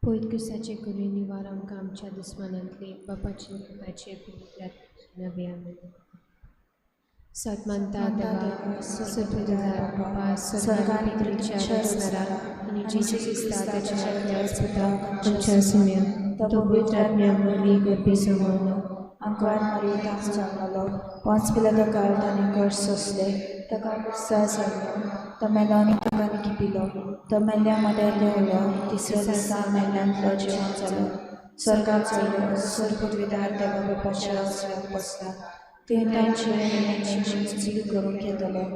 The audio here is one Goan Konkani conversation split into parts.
पवित्र क्रिस्ताचे करून निवार आमकां आमच्या दुस्मानांतले बापाचे पुताचे पवित्र आत्म्याचे नांवान आमेन. सत मानता देवा सर्वप्रधान बापा स्वर्गान पृथ्वीच्या रचणारा आनी जेजू क्रिस्ता ताच्या एकल्याच पुताक आमच्या सुम्या तो पवित्र आत्म्या वरवीं करपी समजलो आंकवार मारियेताक जल्मलो, पोंच पिलाता काळ ताणें कश्ट सोंसले, ताका कुर्सार चडलो, तो मेलो आनी ताका लिपिलो, तो मेल्ल्या मदें देंवलो, तिसऱ्या दिसा मेल्ल्यांतलो जिवंत जालो, स्वर्गाक चडलो, सर्वपृथ्वीदार देवा बापाच्या उजव्याक बसला, थंय तांचे मेल्ल्यांची मुजली करूंक येतलो.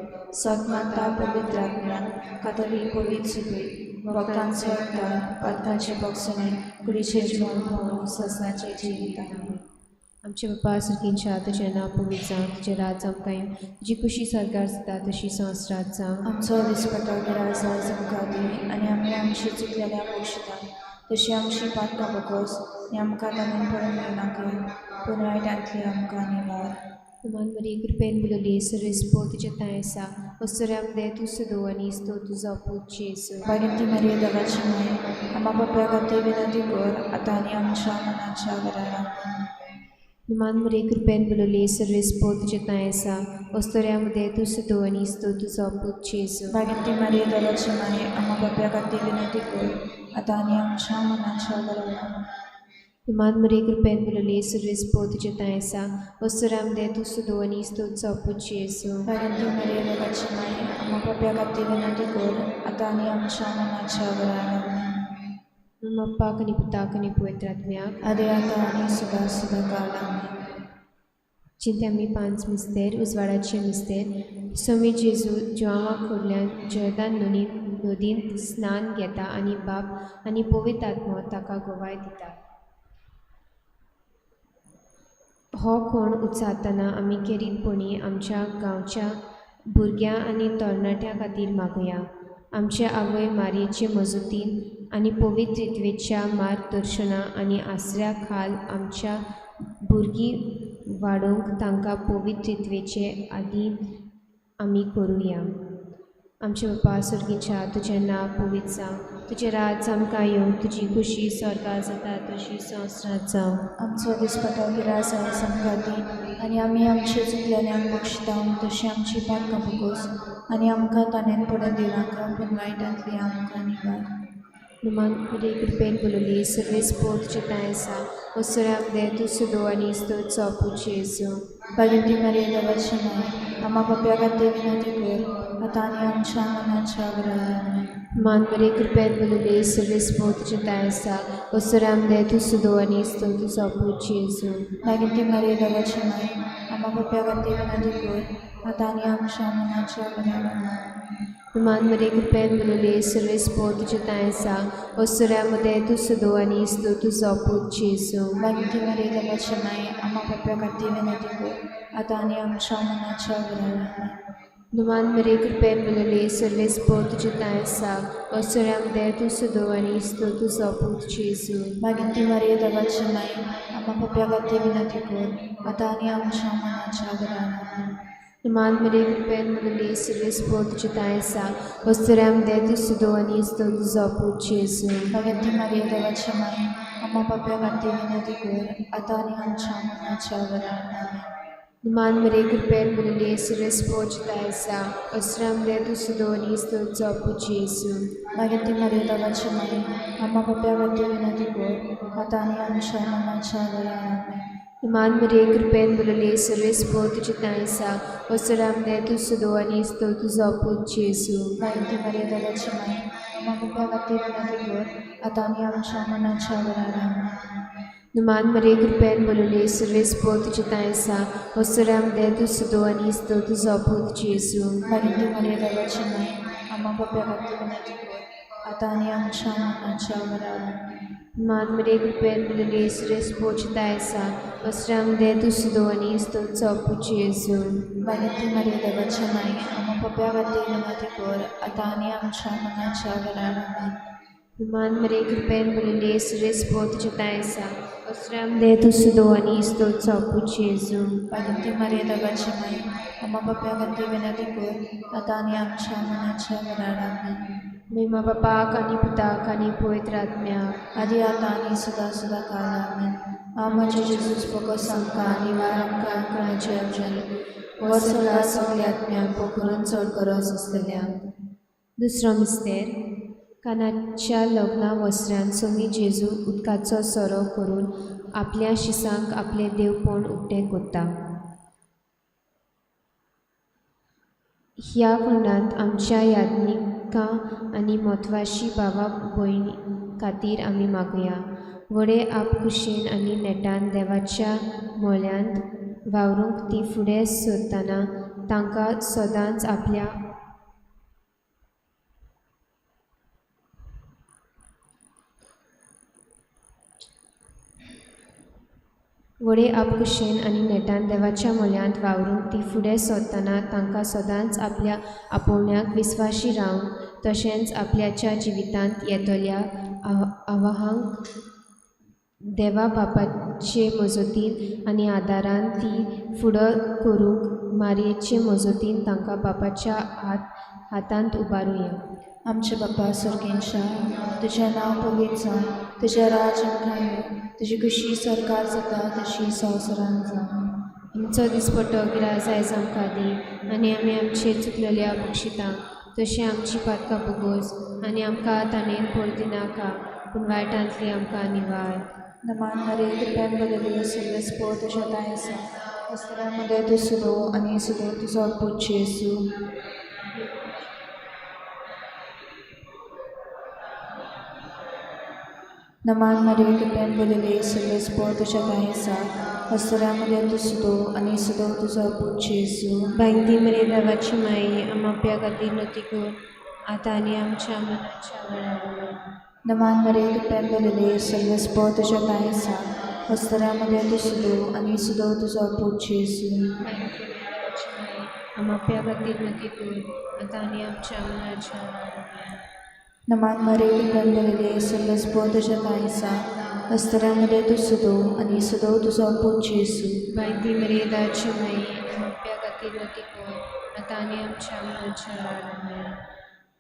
सत मानता पवित्र आत्म्यान, कातोलीक पवित्र सुबेक, भक्तांचो एकठांय, पातकांचे भोगसणे, कुडीचें जिवन पावून ससनाचें जिवीत. आमेन. आमच्या बापा सर्गींच्या तुजें नांव पवित्र जावं, तुजें राज आमकां येवं, तुजी खुशी स्वर्गार जाता तशी संवसारांत जावं. आमचो दिसपटो गिरास आयज आमकां दी आनी आमी आमची चुकलेल्या बक्षिता तशी आमची पातकां बोगोस आनी आमकां ताणें पडून दिवनाका, पूण वायटांतली आमकां निवार. मान मरी कृपेन बुलली सर्वेस्पो तुजें तांय आसा वस्तुऱ्यां मदें तूं सदो आनी इस्तो तुजो पूत जेजू. बागिंती मरिये देवाची माय, आमा पाप्या खातीर विनंती कर आतां आनी आमच्या मनाच्या वेळार. मान मरी कृपेन बुलली सर्वेस्पो तुजें तांय आसा वस्तुऱ्यां मदें तूं सदो आनी इस्तो तुजो पूत जेजू. बागिंती मरिये देवाची माय, आमा पाप्या खातीर विनंती कर आतां आनी आमच्या मनाच्या वेळार. मान मरी कृपेन बुलली सर्वेस्पो तुजें तांय आसा वस्तुऱ्यां मदें तूं सदो आनी इस्तो तुजो पूत जेजू. बागिंती मरिये देवाची माय, आमा पाप्या खातीर विनंती कर आतां आनी आमच्या मनाच्या वेळार. बाप्पाक आनी पुताक आनी पवित्र आत्म्याक आदी आतां आनी सदां सदां काळ. आमेन. चिंत्या आमी पांच मिस्तेर उजवाडाचे मिस्तेर. स्वामी जेजू जुआंवा कडल्यान जॉर्दान नदींत स्नान घेता आनी बाप आनी पवित्र आत्मो ताका गवाय दिता. हो कोण उचारतना आमी खेरीतपणी आमच्या गांवच्या भुरग्यां आनी तरणाट्यां खातीर मागुया. आमचे आवय मारयेचे मजतीन आनी पवित्र त्रित्वेच्या मार्गदर्शना आनी आसऱ्या खाल आमच्या भुरगीं वाडोवंक तांकां पवित्र त्रित्वेचे आदीन आमी करुया. आमचे बापा सर्गीच्या तुजें नांव पवित्र जावं, तुजें राज आमकां येवं, तुजी खुशी स्वर्गार जाता तशी संवसारांत जावं. आमचो दिसपटो गिरास आयज आमकां दी आनी आमी आमचे चुकलेल्यांक बक्षिता तशी आमची पातकां बोगोस आनी आमकां ताणें पडून दिवनाका, पूण वायटांतली आमकां निवार. मान मरे कृपेन बुलली सर्वेस्पो तुजें तांय आसा वस्तुऱ्यां मदें तूं सदो आनी इस्तो तुजो पूत जेजू. बागिंती मरिये देवाची माय, आमा पाप्या खातीर विनंती कर आतां आनी आमच्या मनाच्या वेळार. मान मरे कृपेन बुलली सर्वेस्पो तुजें तांय आसा वस्तुऱ्यां मदें तूं सदो आनी इस्तो तुजो पूत जेजू. बागिंती मरिये देवाची माय, आमा पाप्या खातीर विनंती कर आतां आनी आमच्या मनाच्या वेळार. मान मरे कृपेन बुलली सर्वेस्पो तुजें तांय आसा वस्तुऱ्यां मदें तूं सदो आनी इस्तो तुजो पूत जेजू. बागिंती मरिये देवाची माय, आमा पाप्या खातीर विनंती कर आतां आनी आमच्या मनाच्या वेळार. मान मरे कृपेन बुलली सर्वेस्पो तुजें तांय आसा वस्तुऱ्यां मदें तूं सदो आनी इस्तो तुजो पूत जेजू. बागिंती मरिये देवाची माय, आमा पाप्या खातीर विनंती कर आतां आनी आमच्या मनाच्या वेळार. मान मरे कृपेन बुलली सर्वेस्पो तुजें तांय आसा वस्तुऱ्यां मदें तूं सदो आनी इस्तो तुजो पूत जेजू. बागिंती मरिये देवाची माय, आमा पाप्या खातीर विनंती कर आतां आनी आमच्या मनाच्या वेळार. मान मरे कृपेन बुलली सर्वेस्पो तुजें तांय आसा वस्तुऱ्यां मदें तूं सदो आनी इस्तो तुजो पूत जेजू. बागिंती मरिये देवाची माय, आमा पाप्या खातीर विनंती कर आतां आनी आमच्या मनाच्या वेळार. मान मरे कृपेन बुलली सर्वेस्पो तुजें तांय आसा वस्तुऱ्यां मदें तूं सदो आनी इस्तो तुजो पूत जेजू. बागिंती मरिये देवाची माय, आमा पाप्या खातीर विनंती कर आतां आनी आमच्या मनाच्या वेळार. मान मरे कृपेन बुलली सर्वेस्पो तुजें तांय आसा वस्तुऱ्यां मदें तूं सदो आनी इस्तो तुजो पूत जेजू. बागिंती मरिये देवाची माय, आमा पाप्या खातीर विनंती कर आतां आनी आमच्या मनाच्या वेळार. मान मरे कृपेन बुलली सर्वेस्पो तुजें तांय आसा वस्तुऱ्यां मदें तूं सदो आनी इस्तो तुजो पूत जेजू. बागिंती मरिये देवाची माय, आमा पाप्या खातीर विनंती कर आतां आनी आमच्या मनाच्या वेळार. मान मरे कृपेन बुलली सर्वेस्पो तुजें तांय आसा वस्तुऱ्यां मदें तूं सदो आनी इस्तो तुजो पूत जेजू. बागिंती मरिये देवाची माय, आमा पाप्या खातीर विनंती कर आतां आनी आमच्या मनाच्या वेळार. महिमा बापाक आनी पुताक आनी पवित्र आत्म्याक, आदी आतां आनी सदां सदां काल. आमेन. हांव म्हज्या जेजूस फोकस आमकां आनी वार आमकां कोणाचे येवजण वर सगळ्या सगळ्या आत्म्यांक पोखरून चड गरज आसतल्या. दुसरो मिस्तेर. कानाच्या लग्ना वस्त्रान सोमी जेजू उदकाचो सोरो करून आपल्या शिसांक आपलें देवपण उक्तें करता. ह्या कुंडांत आमच्या याज्ञिकां आनी म्हत्वाशी भावा भयणी खातीर आमी मागुया. व्हडे आपखुशेन आनी नेटान देवाच्या मोल्यांत वावरूंक ती फुडें सरतना तांकां सदांच आपल्या व्हडे आपखुशेन आनी नेटान देवाच्या मोल्यांत वावरूंक ती फुडें सरतना तांकां सदांच आपल्या आपोवण्याक विस्वाशी रावंक तशेंच आपल्याच्या जिवितांत येतल्या आवाहांक देवा बापाचे मजतीन आनी आदारान ती फुडो करूंक मारयेचे मजतीन तांकां बापाच्या हातांत उबारुया. आमचे बापा सर्गेंतल्या, तुजें नांव पवित्र जावं, तुजें राज आमकां येवं, तुजी खुशी सरकार जाता तशी संवसारांत जावं. आमचो दिसपट्टो गिरास आयज आमकां दी आनी आमी आमचे चुकलेल्या बक्षिता तशें आमची पातकां बोगोस आनी आमकां ताणें पडदिनाका पूण वायटांतली आमकां निवार. नमान मरे, कृपेन बदली सर्वस्पो तुज्या तांय आसा, वस्त्रां मदें तूं सुदो आनी सुदो तुजो पूत जेजू. नमान मरे, कृपेन बदली सर्वस्पो तुज्या तांय आसा, वस्त्रां मदें तूं सुदो आनी सुदो तुजो पूत जेजू. बायती मरे देवाची माई आमच्या खातीर नती कर आतां आनी आमच्या मनाच्या वेळार. नमान मरे, कृपेन बदली सर्वस्पो तुज्या तांय आसा, वस्त्रां मदें तूं सुदो आनी सुदो तुजो पूत जेजू. बायती मरे देवाची माई आमच्या खातीर नती कर आतां आनी आमच्या मनाच्या वेळार. नमान मरे, कृपेन बदली सर्वस्पो तुज्या तांय आसा, वस्त्रां मदें तूं सुदो आनी सुदो तुजो पूत जेजू. बायती मरे देवाची माई आमच्या खातीर नती कर आतां आनी आमच्या मनाच्या वेळार.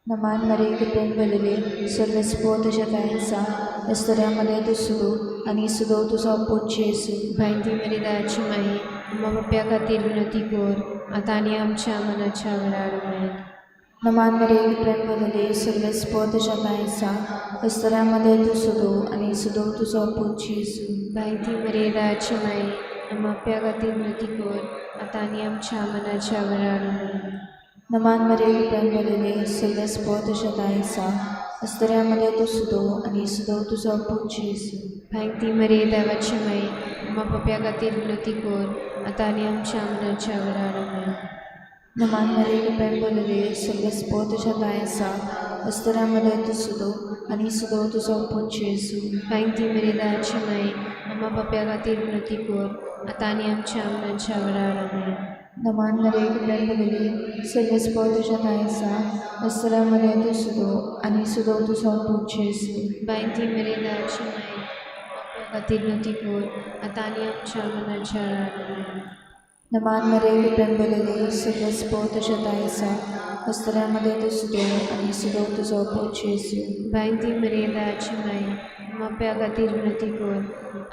नमान मरे, कृपेन बदली सर्वस्पो तुज्या तांय आसा, वस्त्रां मदें तूं सुदो आनी सुदो तुजो पूत जेजू. बायती मरे देवाची माई आमच्या बाप्या खातीर विनंती कर आतां आनी आमच्या मनाच्या वेळार. नमान मरे, कृपेन बदली सर्वस्पो तुज्या तांय आसा, वस्त्रां मदें तूं सुदो आनी सुदो तुजो पूत जेजू. बायती मरे देवाची माई आमच्या खातीर विनंती कर आतां आनी आमच्या मनाच्या वेळार. नमान मरे, कृपेन बदली सर्वस्पो तुज्या तांय आसा, वस्त्रां मदें तूं सुदो आनी सुदो तुजो पूत जेजू. बायती मरे देवाची माई आमच्या बाप्या खातीर विनंती कर आतां आनी आमच्या मनाच्या वेळार. नमान मरे, कृपेन बदली सर्वस्पो तुज्या तांय आसा, वस्त्रां मदें तूं सुदो आनी सुदो तुजो पूत जेजू. बायती मरे देवाची माई आमच्या बाप्या खातीर विनंती कर आतां आनी आमच्या मनाच्या वेळार. नमान मरे, कृपेन बदली सर्वस्पो तुज्या तांय आसा, वस्त्रां मदें तूं सुदो आनी सुदो तुजो पूत जेजू. बायती मरे देवाची माई आमच्या खातीर विनंती कर आतां आनी आमच्या मनाच्या वेळार. नमान मरे, कृपेन बदली सर्वस्पो तुज्या तांय आसा, वस्त्रां मदें तूं सुदो आनी सुदो तुजो पूत जेजू. बायती मरे देवाची माई आमच्या खातीर विनंती कर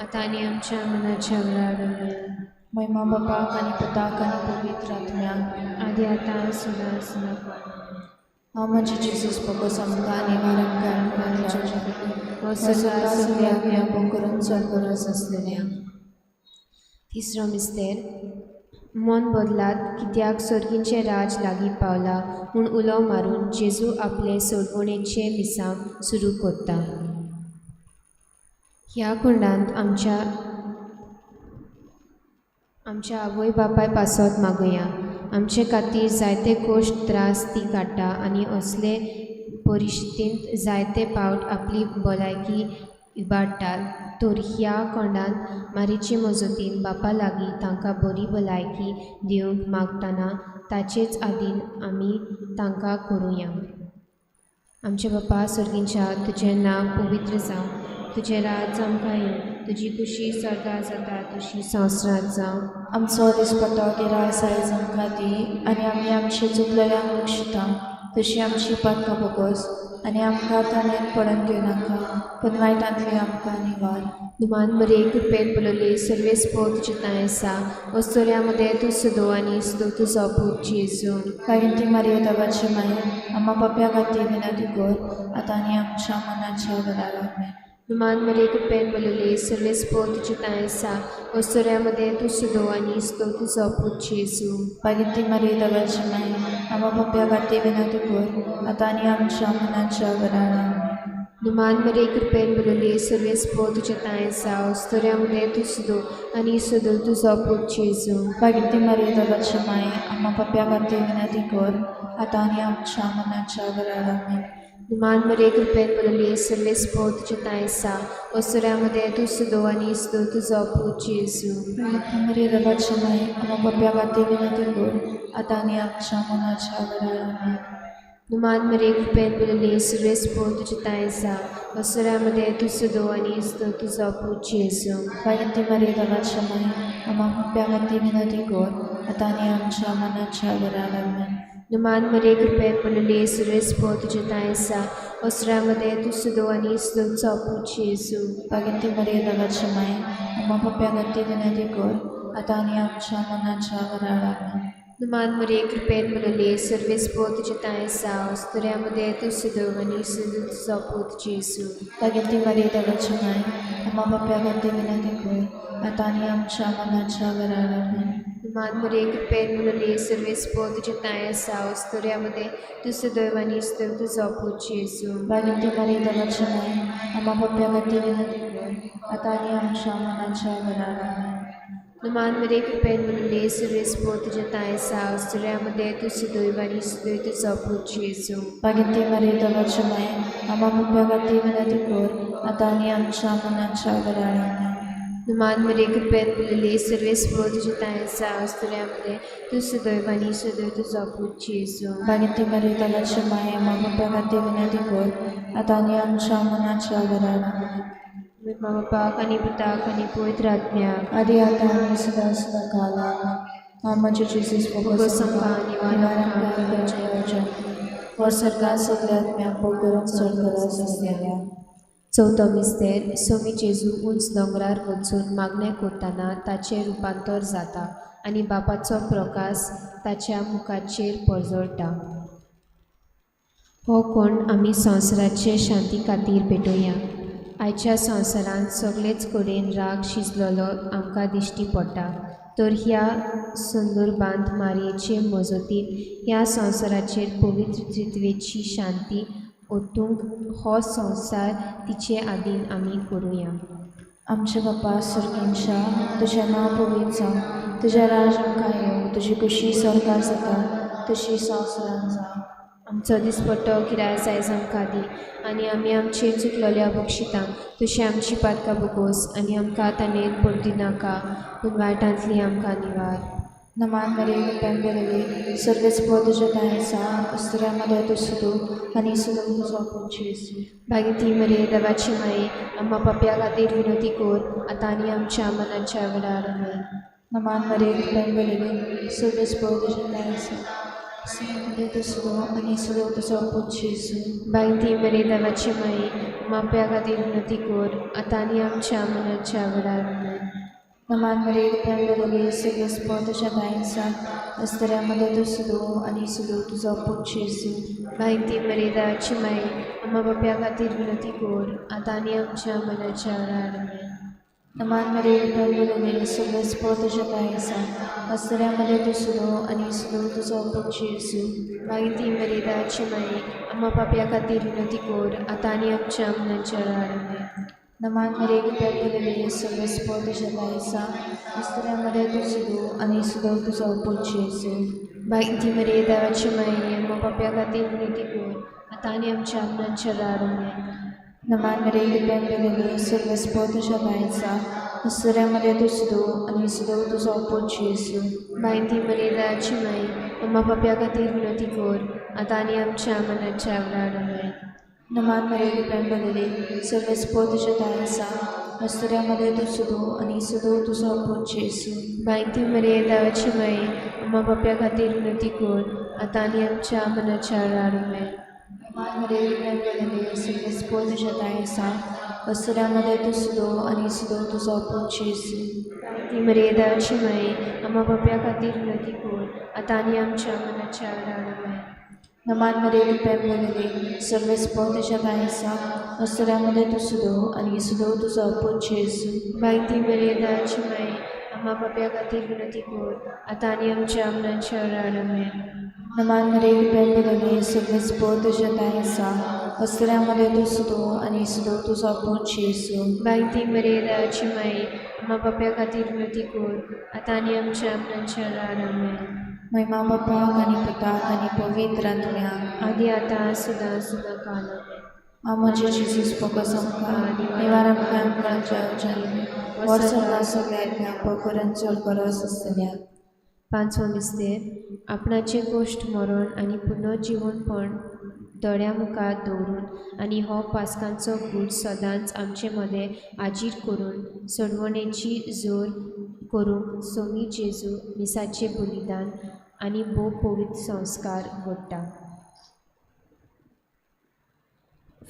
आतां आनी आमच्या मनाच्या वेळार. महिमा बापाक आनी पुताक आनी पवित्र आत्म्याक, आदी आतां सदां सदां. हांव म्हजें जेजूस बोगोस आमकां आनी वार आमकां सगळ्या सगळ्या करून चड गरज आसलेल्या. तिसरो मिस्तेर. मन बदलात कित्याक सर्गीचें राज लागीं पावलां म्हूण उलो मारून जेजू आपलें सोडवणेचें मिसांव सुरू करता. ह्या कुंडांत आमच्या आमच्या आवय बापाय पासत मागुया. आमचे खातीर जायते कश्ट त्रास ती काडटा आनी असले परिस्थितींत जायते पावट आपली भलायकी इबाडटा. तर ह्या कोंडांत मारीचे मजतीन बापा लागीं तांकां बरी भलायकी दिवंक मागतना ताचेच आदीन आमी तांकां करुया. आमचे बापा सर्गीच्या, तुजें नांव पवित्र जावं, तुजें राज आमकां येवं, तुजी खुशी स्वर्गार जाता तशी संवसारांत जावं. आमचो दिसपट्टो गिरास आयज आमकां दी आनी आमी आमचे चुकलेल्यांक बक्षिता तशी आमची पातकां बोगस आनी आमकां ताणें पडून घेवनाका, पूण वायटांतली आमकां निवार. नुमान मरिये कृपेन भरलेली सर्वेस्पोर तुजें तांय आसा, अस्तुऱ्यां मदें तूं सदो आनी सदो तुजो पूत जेजू. बागिंती मारिया देवाची माय, आम्हा पाप्या खातीर विनंती कर, आतां आनी आमच्या मनाच्या वेळार. आमेन. नुमान मरिये कृपेन भरलेली सर्वेस्पोर तुजें तांय आसा, अस्तुऱ्यां मदें तूं सदो आनी सदो तुजो पूत जेजू. बागिंती मारिया देवाची माय, आम्हा पाप्या खातीर विनंती कर, आतां आनी आमच्या मनाच्या वेळार. आमेन. नुमान मरिये कृपेन भरलेली सर्वेस्पोर तुजें तांय आसा, अस्तुऱ्यां मदें तूं सदो आनी सदो तुजो पूत जेजू. बागिंती मारिया देवाची माय, आम्हा पाप्या खातीर विनंती कर, आतां आनी आमच्या मनाच्या वेळार. आमेन. नुमान मरिये कृपेन भरलेली सर्वेस्पोर तुजें तांय आसा, अस्तुऱ्यां मदें तूं सदो आनी सदो तुजो पूत जेजू. बागिंती मारिया देवाची माय, आम्हा पाप्या खातीर विनंती कर, आतां आनी आमच्या मनाच्या वेळार. आमेन. नुमान मरिये कृपेन भरलेली सर्वेस्पोर तुजें तांय आसा, अस्तुऱ्यां मदें तूं सदो आनी सदो तुजो पूत जेजू. बागिंती मारिया देवाची माय, आम्हा पाप्या खातीर विनंती कर, आतां आनी आमच्या मनाच्या वेळार. आमेन. नुमान मरिये कृपेन भरलेली सर्वेस्पोर तुजें तांय आसा, अस्तुऱ्यां मदें तूं सदो आनी सदो तुजो पूत जेजू. बागिंती मारिया देवाची माय, आम्हा पाप्या खातीर विनंती कर, आतां आनी आमच्या मनाच्या वेळार. आमेन. नुमान मरिये कृपेन भरलेली सर्वेस्पोर तुजें तांय आसा, अस्तुऱ्यां मदें तूं सदो आनी सदो तुजो पूत जेजू. बागिंती मारिया देवाची माय, आम्हा पाप्या खातीर विनंती कर, आतां आनी आमच्या मनाच्या वेळार. आमेन. नुमान मरिये कृपेन भरलेली सर्वेस्पोर तुजें तांय आसा, अस्तुऱ्यां मदें तूं सदैव आनी सदैव तुजो पूत जेजू. बागिंती मारिया देवाची माय, आम्हा पाप्या खातीर विनंती कर, आतां आनी आमच्या मनाच्या वेळार. आमेन. नुमान मरिये कृपेन भरलेली सर्वेस्पोर तुजें तांय आसा, अस्तुऱ्यां मदें तूं सदैव आनी सदैव तुजो पूत जेजू. बागिंती मारिया देवाची माय, आम्हा पाप्या खातीर विनंती कर, आतां आनी आमच्या मनाच्या वेळार. आमेन. नुमान मरिये कृपेन भरलेली सर्वेस्पोर तुजें तांय आसा, अस्तुऱ्यां मदें तूं सदैव आनी सदैव तुजो पूत जेजू. बागिंती मारिया देवाची माय, आम्हा पाप्या खातीर विनंती कर, आतां आनी आमच्या मनाच्या वेळार. आमेन. मा बापाक आनी पुताक आनी पवित्र आत्म्याक, आदी आतां आनी सदां सदां काल. आमेन. हा म्हज्या जेजूस, भोगोस आमकां निवार आमकां. हो सरकार सगळ्या आत्म्यांक भोग करूंक चड गरज आसलेल्या. चवथो मिस्तेर. सोमी जेजू उंच दोंगरार वचून मागणें करतना ताचें रुपांतर जाता आनी बापाचो प्रकाश ताच्या मुखाचेर परजळटा. हो कोण आमी संवसाराचे शांती खातीर भेटोवया. आयच्या संवसारांत सगळेच कडेन राग शिजलेलो आमकां दिश्टी पडटा, तर ह्या संदर्भांत मारयेचे मजतीन ह्या संवसाराचेर पवित्र त्रित्वेची शांती ओतूंक हो संवसार तिचे आदीन आमी करुया. आमचे बापा सर्गेंतल्या, तुजें नांव पवित्र जावं, तुजें राज आमकां येवं, तुजी खुशी स्वर्गार जाता तशी संवसारांत जावं. आमचो दिसपट्टो किराय आयज आमकां दी, आनी आमी आमचे चुकलोल्या बक्षिता तशी आमची पातकां भोगोस, आनी आमकां ताणें पडदिनाका, पूण वायटांतली आमकां निवार. नमान मरिये कृपेन भरलेली, सर्वेस्पोर तुजें तांय आसा, अस्तुऱ्यां मदें तूं सदो आनी सदो तुजो पूत जेजू. बागिती मरिये देवाची माई, आम्हा पापया खातीर विनंती कर, आतां आनी आमच्या मनाच्या वेळार. आमेन. नमान मरिये कृपेन भरलेली, सर्वेस्पोर तुजें तांय आसा, अस्तुऱ्यां मदें तूं सदो आनी सदो तुजो पूत जेजू. बागिती मरिये देवाची माई, आम्हा पापया खातीर विनंती कर, आतां आनी आमच्या मनाच्या वेळार. आमेन. नमान मरिये कृपेन भरलेली, सर्वेस्पोर तुजें तांय आसा, अस्तुऱ्यां मदें तूं सदो आनी सदो तुजो पूत जेजू. बागिती मरिये देवाची माई, आम्हा पापया खातीर विनंती कर, आतां आनी आमच्या मनाच्या वेळार. आमेन. नमान मरिये कृपेन भरलेली, सर्वेस्पोर तुजें तांय आसा, अस्तुऱ्यां मदें तूं सदो आनी सदो तुजो पूत जेजू. बागिती मरिये देवाची माई, आम्हा पापया खातीर विनंती कर, आतां आनी आमच्या मनाच्या वेळार. आमेन. नमान मरिये कृपेन भरलेली, सर्वेस्पोर तुजें तांय आसा, अस्तुऱ्यां मदें तूं सदो आनी सदो तुजो पूत जेजू. बागिती मरिये देवाची माई, आम्हा पापया खातीर विनंती कर, आतां आनी आमच्या मनाच्या वेळार. आमेन. नमान मरिये कृपेन भरलेली, सर्वेस्पोर तुजें तांय आसा, अस्तुऱ्यां मदें तूं सदो आनी सदो तुजो पूत जेजू. बागिती मरिये देवाची माई, आम्हा पापया खातीर विनंती कर, आतां आनी आमच्या मनाच्या वेळार. आमेन. नमान मरिये कृपेन भरलेली, सर्वेस्पोर तुजें तांय आसा, अस्तुऱ्यां मदें तूं सदो आनी सदो तुजो पूत जेजू. बागिती मरिये देवाची माई, आम्हा पापया खातीर विनंती कर, आतां आनी आमच्या मनाच्या वेळार. आमेन. मान मरिये कृपेन भरलेली सर्वेस्पोर तुज्या ठांय आसा, अस्तुऱ्यां तूं सुदोव आनी सुदोव तुजो पूत जेजू. ती मरिये देवाची माई, आम्हा पाप्या खातीर विनंती कर, आतां आनी आमच्या मनाच्या वेळार. आमेन. नमान मरिये कृपेन भरलेली सर्वेस्पोर तुज्या ठांय आसा, अस्तुऱ्यां तूं सुदोव आनी सुदोव तुजो पूत जेजू. बाय ती मरिये देवाची माई, आम्हा पाप्या खातीर विनंती कर, आतां आनी आमच्या मनाच्या वेळार. आमेन. नमान मरिये कृपेन भरलेली सर्वेस्पोर तुज्या ठांय आसा, अस्तुऱ्यां तूं सुदोव आनी सुदोव तुजो पूत जेजू. बाय ती मरिये देवाची माई, आम्हा पाप्या खातीर विनंती कर, आतां आनी आमच्या मनाच्या वेळार. आमेन. महिमा बापाक आनी पुताक आनी पवित्र आत्म्याक, आदी आतां सदां सदां काल. आमेन. आमचे जेजूस फोकस आमकां निवार आमकां आमकां जल्म वर्सभर सगळ्या आत्म्याक करून चड गरज आसतल्या. पांचवो मिस्तेर. आपणाचें कोश्ट मरण आनी पुनर्जिवनपण दोळ्यां मुखार दवरून आनी हो पास्कांचो गूट सदांच आमचे मदें आजीर करून सोडवणेची जोर करूंक सोमी जेजू मिसाचें बलिदान आनी भोव पवित्र संस्कार घडटा.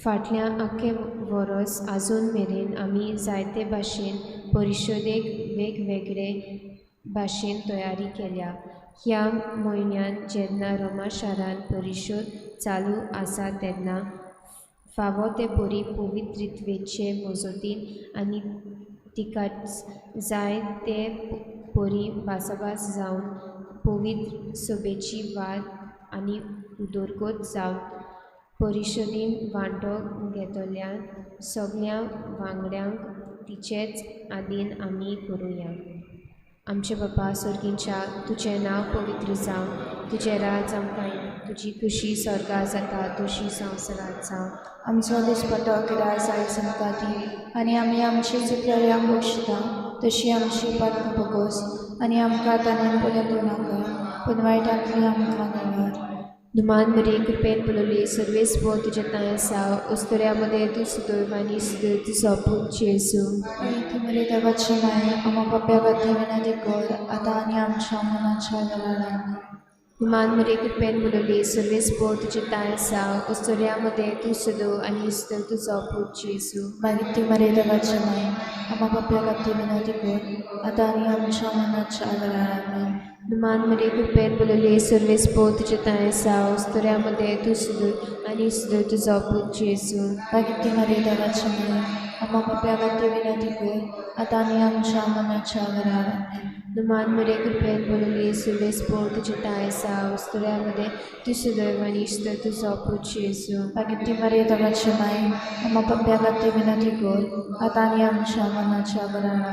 फाटल्या आख्खें वरोस आजून मेरेन आमी जायते भाशेन परिशदेक वेगवेगळे भाशेन तयारी केल्या. ह्या म्हयन्यांत जेन्ना रोमा शारांत परिशद चालू आसा तेन्ना फावो ते परी पवित्रित्वेचे मजतीन आनी तिकाच जाय ते परी भासाभास जावन पवित्र सभेची वाद आनी उदरगत जावन परिशदेन वांटो घेतल्या सगळ्या वांगड्यांक तिचेच आदीन आमी करुया. आमचे बापा सर्गीच्या, तुजें नांव पवित्र जावं, तुजें राज आमकां येवं, तुजी खुशी स्वर्गार जाता तशी संवसारांत जावं. आमचो दिसपटो किराय आयज आमकां दी आनी आमी आमची चुकलेल्यांक बक्षिता तशी आमची पातकां भोगोस आनी आमकां ताणें पळोवंक नाका पूण वायटांतली आमकां निवार. दुमान मरिये कृपेन भरलेली सर्वेस्पोर तुजें ठांय आसा, अस्तुऱ्यां मदें तूं सुदैव आनी सुदैव तुजो पूत जेजू. ती मरिये देवाची माय, आम्हा पाप्या खातीर विनंती कर, आतां आनी आमच्या मनाच्या वेळार. दुमान मरिये कृपेन भरलेली सर्वेस्पोर तुजें ठांय आसा, अस्तुऱ्यां मदें तूं सुदैव आनी सुदैव तुजो पूत जेजू. मागीर ती मरिये देवाची माय, आम्हा पाप्या खातीर विनंती कर, आतां आनी आमच्या मनाच्या वेळार. दुमान मरिये कृपेन भरलेली सर्वेस्पोर तुजें ठांय आसा, अस्तुऱ्यां मदें तूं सुदैव आनी सुदैव तुजो पूत जेजू. मागीर ती मरिये देवाची माय, आम्हा पाप्या खातीर विनंती कर, आतां आनी आमच्या मनाच्या वेळार. दुमान मरिये कृपेन भरलेली सर्वेस्पोर तुजें ठांय आसा, अस्तुऱ्यां मदें तूं सुदैव आनी सुदैव तुजो पूत जेजू. मागीर ती मरिये देवाची माय, आम्हा पाप्या खातीर विनंती कर, आतां आनी आमच्या मनाच्या वेळार.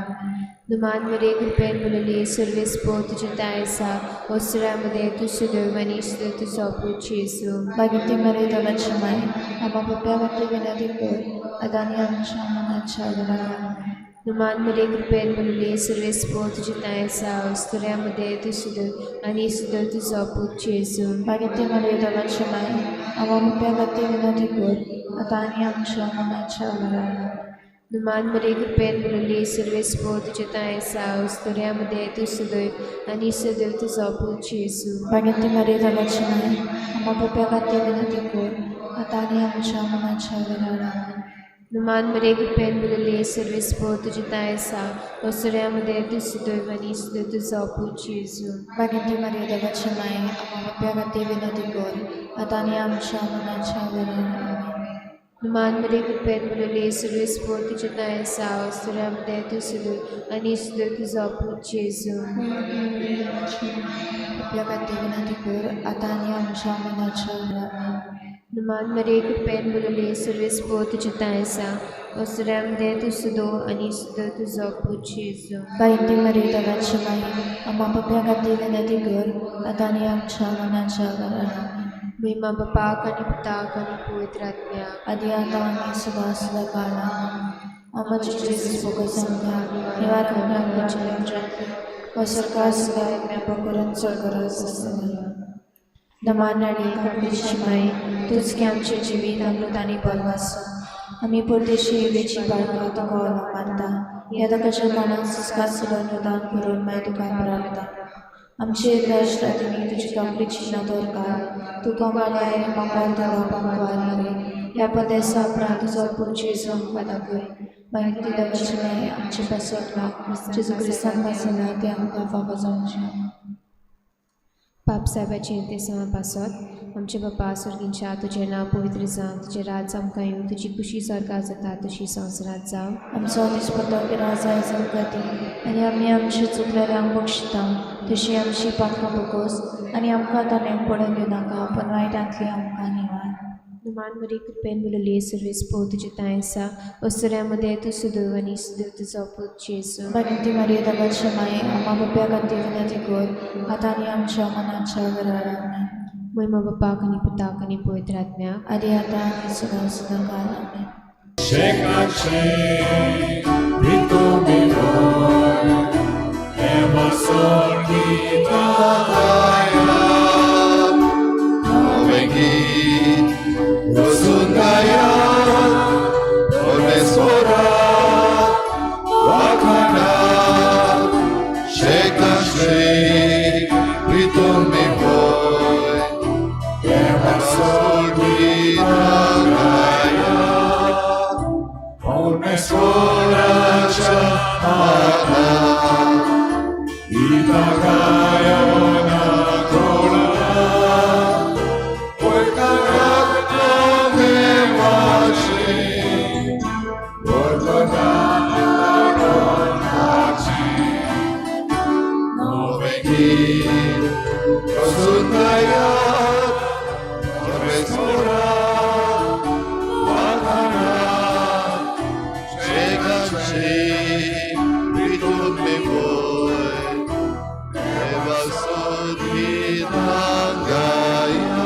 दुमान मरिये कृपेन भरलेली सर्वेस्पोर तुजें ठांय आसा, अस्तुऱ्यां मदें तूं सुदैव आनी सुदैव तुजो पूत जेजू. मागीर ती मरिये देवाची माय, आम्हा पाप्या खातीर विनंती कर, आतां आनी आमच्या मनाच्या वेळार. दुमान मरिये कृपेन भरलेली सर्वेस्पोर तुजें ठांय आसा, अस्तुऱ्यां मदें तूं सुदैव आनी सुदैव तुजो पूत जेजू. मागीर ती मरिये देवाची माय, आम्हा पाप्या खातीर विनंती कर, आतां आनी आमच्या मनाच्या वेळार. दुमान मरिये कृपेन भरलेली सर्वेस्पोर तुजें ठांय आसा, अस्तुऱ्यां मदें तूं सुदैव आनी सुदैव तुजो पूत जेजू. मागीर ती मरिये देवाची माय, आम्हा पाप्या खातीर विनंती कर, आतां आनी आमच्या मनाच्या वेळार. दुमान मरिये कृपेन भरलेली सर्वेस्पोर तुजें ठांय आसा, अस्तुऱ्यां मदें तूं सुदैव आनी सुदैव तुजो पूत जेजू. मागीर ती मरिये देवाची माय, आम्हा पाप्या खातीर विनंती कर, आतां आनी आमच्या मनाच्या वेळार. दुमान मरिये कृपेन भरलेली सर्वेस्पोर तुजें ठांय आसा, अस्तुऱ्यां मदें तूं सुदैव आनी सुदैव तुजो पूत जेजू. पाप्या खातीर विनंती कर, आतां आनी आमच्या मनाच्या वेळार. दुमान मरिये कृपेन भरलेली सर्वेस्पोर तुजें ठांय आसा, अस्तुऱ्यां मदें तूं सुदैव आनी सुदैव तुजो पूत जेजू. बाय मरिये देवाची माय, आम्हा पाप्या खातीर विनंती कर, आतां आनी आमच्या मनाच्या वेळार. महिमा बापाक आनी पुताक आनी पवित्र आत्म्याक, आदी आतां आनी सदां सदां काल. आमचे जेजूस फोकस आमकां निवार आमकां व सरकार सदां आत्म्या करून चड गरज आसतली. दमान आनी कापडीची माय, तूंच की आमचें जिवीत अमृत आनी बलवासो. आमी परदेशी येवेची बाळकां तुका उलो मारता, ह्या दुखाच्या काळांत सुस्कार सोडून दान करून मागीर तुका प्रार्थता. आमचे राष्ट्रांनी तुजी कापडीची नदर काड, तूं कमाले आनी म्हाका देवा पांकवार मरे. ह्या पदेसा उपरांत तुजो पूत जेजू आमकां दाखय. मागीर ती देवाची माय आमचे पासत माग, जेजू क्रिस्तान पासना ते आमकां फावो जावचें. बाप साहेबाचें तेसांव पासत आमचे बापा स्वर्गींच्या तुजें नांव पवित्र जावं, तुजें राज आमकां येवं, तुजी खुशी स्वर्गार जाता तशी संवसारांत जावं. आमचो दिसपट्टो पिराय आयज आमकां दी, आनी आमी आमचे चुकलेल्यांक बक्षिता तशी आमची पातकां भोगोस, आनी आमकां तोंडाक पडून दिवनाका, पूण वायटांतली आमकां निवार. नुमान मरी कृपेन मुलली सर्वीस पो तुजें तांय आसा, अस्तुऱ्यां मदें तूं सुदैव आनी सुदैव तुजो पूत जेजू. बारीक मारये देवाचे माये, आमा बाप्या खातीर विनंती कर, आतां आनी आमच्या मनाच्या वेळार. आमेन. म्हयमा बापाक आनी पुताक आनी पवित्र आत्म्याक, आदी आतां आनी सदां सदां काल. आमेन. Shekache, Rito Mivor, Eva Sorgita Kaya, Novengit, Rosundaya, Ormesora, Wakana, Shekashe, Rito Mivor, Eva Sorgita Kaya, Ormesora Ana, Itagaya na kola, Novengit, Rosundaya, Ormesora, Wakana, Shekashe, Rito Mivor, Eva Sorgita Kaya.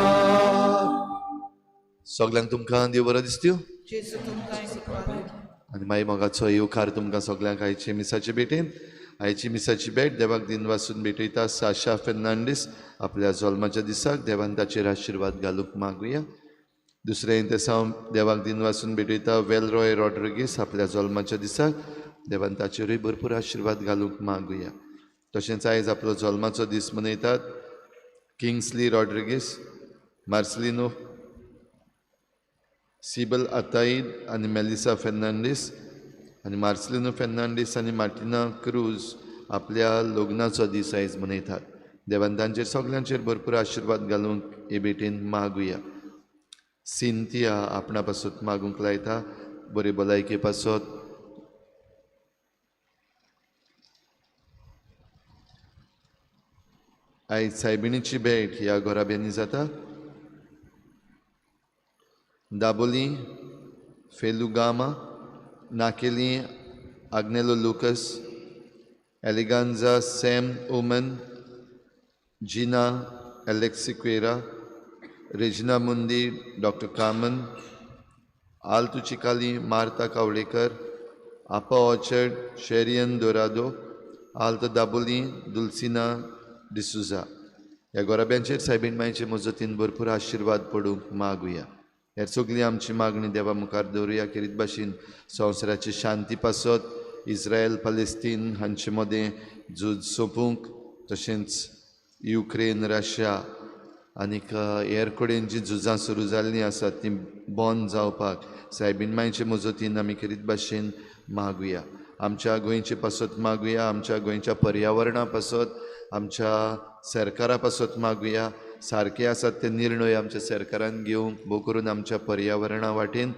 सगल्यांक तुमकां देव बरो दिसत्यो जेजू तुमकां कृपा. आनी मागीर मोगाचो येवकार तुमकां सगल्यांक आयचे मिसाचे भेटेन. आयची मिसाची भेट देवाक दिन वासून भेटयता साशा फेर्नांडीस आपल्या जल्माच्या दिसाक देवान ताचेर आशिर्वाद घालूंक मागुया. दुसरें तेसांव देवाक दिन वासून भेटयता वेलरॉय रॉड्रिगीस आपल्या जल्माच्या दिसाक देवान ताचेरूय भरपूर आशिर्वाद घालूंक मागुया. तशेंच आयज आपलो जल्माचो दीस मनयतात किंग्सली रॉड्रिगीस, मार्सलिनो, सिबल आताईद आनी मेलिसा फेर्नांडीस आनी मार्सलिनो फेर्नांडीस आनी मार्टिना क्रूज आपल्या लग्नाचो दीस आयज मनयतात. देवान तांचेर सगल्यांचेर भरपूर आशिर्वाद घालूंक हे भेटेन मागुया. सिंतिया आपणा पासत मागूंक लायता बरी भलायके पासत. आयज सायबिणीची भेट ह्या घराब्यांनी जाता. Dabolim, Felugama, Naquelim, Agnelo Lucas, Eleganza, Sam Oman, Gina Alex Sequeira, Regina Mundi, doctor Kaman, Alto Chikali, Martha Kavlekar, Apa Orchard, Sherian Dorado, Alto Dabolim, Dulcina D'Souza. ह्या गोराब्यांचेर सायबीण मायचे मजतीन भरपूर आशिर्वाद पडूंक मागुया. हेर सगळी आमची मागणी देवा मुखार दवरुया. खेरीत भाशेन संवसाराची शांती पासत, इस्रायल पलेस्तीन हांचे मदें झूज सोंपूंक, तशेंच युक्रेन रशिया आनीक हेर कडेन जी झुजां सुरू जाल्लीं आसात तीं बंद जावपाक सायबीण मायचे मजतीन आमी खेरीत भाशेन मागुया. आमच्या गोंयचे पासत मागुया, आमच्या गोंयच्या पर्यावरणा पासत, आमच्या सरकारा पासत मागुया. सारके आसात ते निर्णय आमच्या सरकारान घेवंक, भोव करून आमच्या पर्यावरणा वाटेन,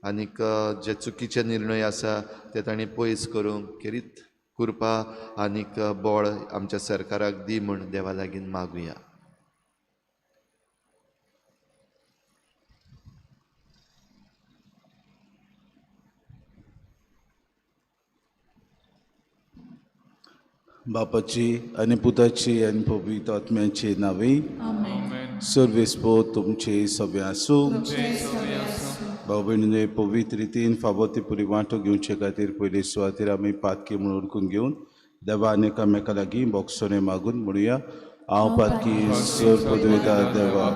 आनीक जे चुकीचे निर्णय आसा ते तांणी पयस करूंक खेरीत कृपा आनीक बळ आमच्या सरकाराक दी म्हूण देवा लागीं मागुया. बापाची आनी पुताची आनी पवित्र आत्म्याची नांवे. आमेन. सर्वेस्पो तुमचे सगळे आसूं. तुमचे सगळे आसूं. भाव भयणीने पवित्र रितीन फावो ती पुरी वांटो घेवचे खातीर पयले सुवातेर आमी पातकी म्हणून उरकून घेवन देवा आनी एकामेका लागीं बोगसोणे मागून म्हणुया. हांव पातकी सर पदवेता देवा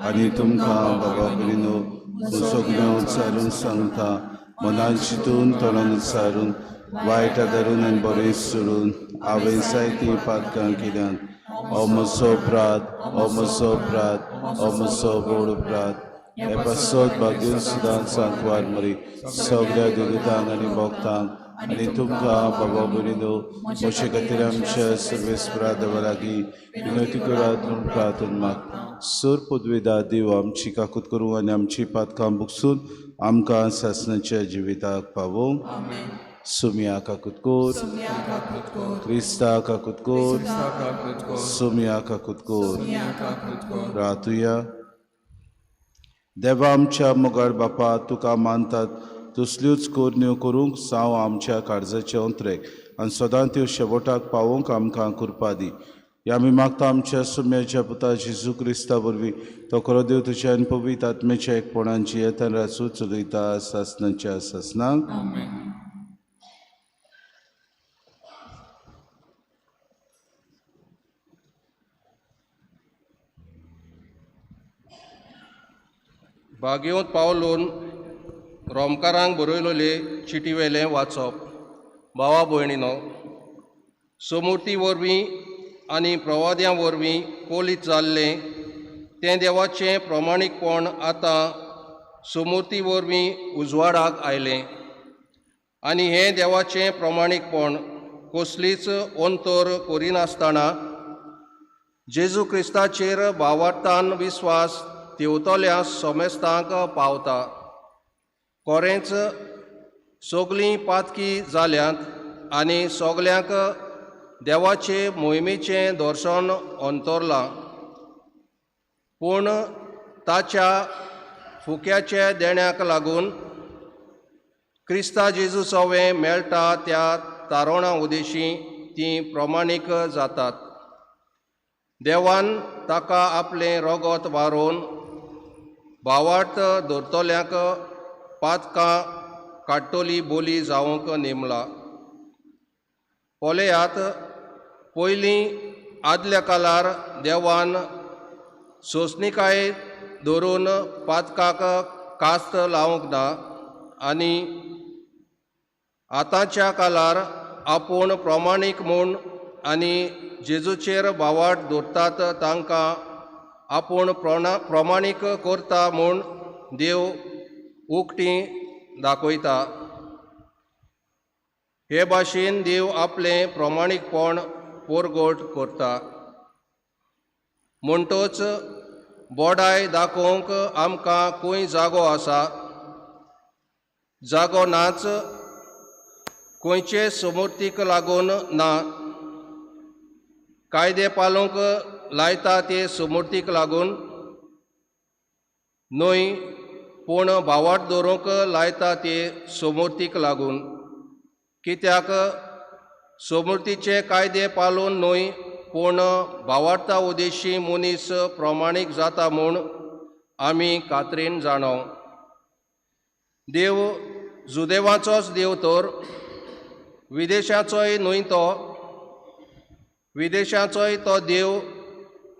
आनी तुमकां बाबा भयणीनो सगळें उच्चारून सांगता, मनान चिंतून तोंडान उच्चारून वायट धरून आनी बरें सोडून हांवें जायतीं पातकां केल्यात. हो म्हजो अपराध, हो म्हजो अपराध, हो म्हजो व्हड अपराध. हे पासत भाग्य सुदां सांतवार मरी सगळ्या देवतांक आनी भक्तांक आनी तुमकां बाबा भयणीनो म्हजे खातीर आमच्या सर्वेस्परा देवा लागीं विनवती करात म्हूण प्रार्थना मागता. सर पदवेदा देव आमची काकूत करूं आनी आमची पातकां बुकसून आमकां सासणाच्या जिविताक पावोवं. सुमिया काकूत कोर, क्रिस्ता काकूत कोर, सुमिया काकूत कोर. रातुया. देवा आमच्या मोगाळ बापा, तुका मानतात तसल्योच करण्यो करूंक साव आमच्या काळजाचे अंतरेक आनी सदां त्यो शेवटाक पावोवंक आमकां कृपा दी. ह्या आमी मागता आमच्या सुम्याच्या पुता जेजू क्रिस्ता वरवीं, तो खरो देव तुज्या आनी पवित्र आत्म्याच्या एकपणान जियेतान रासू चलयता सासणाच्या सासणाक. बागेवंत पावलून रोमकारांक बरयलोले चिटीवेलें वाचप. भावा भयणीनो, समूर्ती वरवीं आनी प्रवाद्यां वरवीं कोलीत जाल्लें तें देवाचें प्रमाणीकपण आतां समूर्ती वरवीं उजवाडाक आयलें आनी हें देवाचें प्रमाणीकपण कसलीच अंतर करिनासतना जेजू क्रिस्ताचेर भावार्थान विस्वास तेवतल्या समेस्तांक पावता. कोरेंच सगळीं पातकी जाल्यांत आनी सगल्यांक देवाचे मोहिमेचें दर्शन अंतरलां, पूण ताच्या फुक्याच्या देण्याक लागून क्रिस्ता जेजू सवें मेळटा त्या तारोणा उदेशी तीं प्रमाणीक जातात. देवान ताका आपलें रगत वारोवन भावार्थ धरतल्यांक पातकां काडटली बोली जावंक नेमला. पळयात, पयलीं आदल्या काळार देवान सोंसणीकाय धरून पातकाक कास्त लावंक ना आनी आतांच्या काळार आपूण प्रमाणीक म्हूण आनी जेजूचेर भावार्थ दवरतात तांकां आपूण प्रमाणीक करता म्हूण देव उकटी दाखयता. हे भाशेन देव आपलें प्रमाणीकपण परगट करता. म्हणटच बोडाय दाखोवंक आमकां खंय जागो आसा? जागो नाच, खंयचे समूर्तीक लागून ना, कायदे पालोवंक लायता ते समूर्तीक लागून न्हय, पूण भावार्थ दवरूंक लायता ते समूर्तीक लागून. कित्याक समूर्तीचे कायदे पालोवन न्हय, पूण भावार्था उदेशी मनीस प्रमाणीक जाता म्हूण आमी खात्रीन जाणो. देव जुदेवाचोच देव तर विदेशाचोय न्हय, तो विदेशाचोय तो देव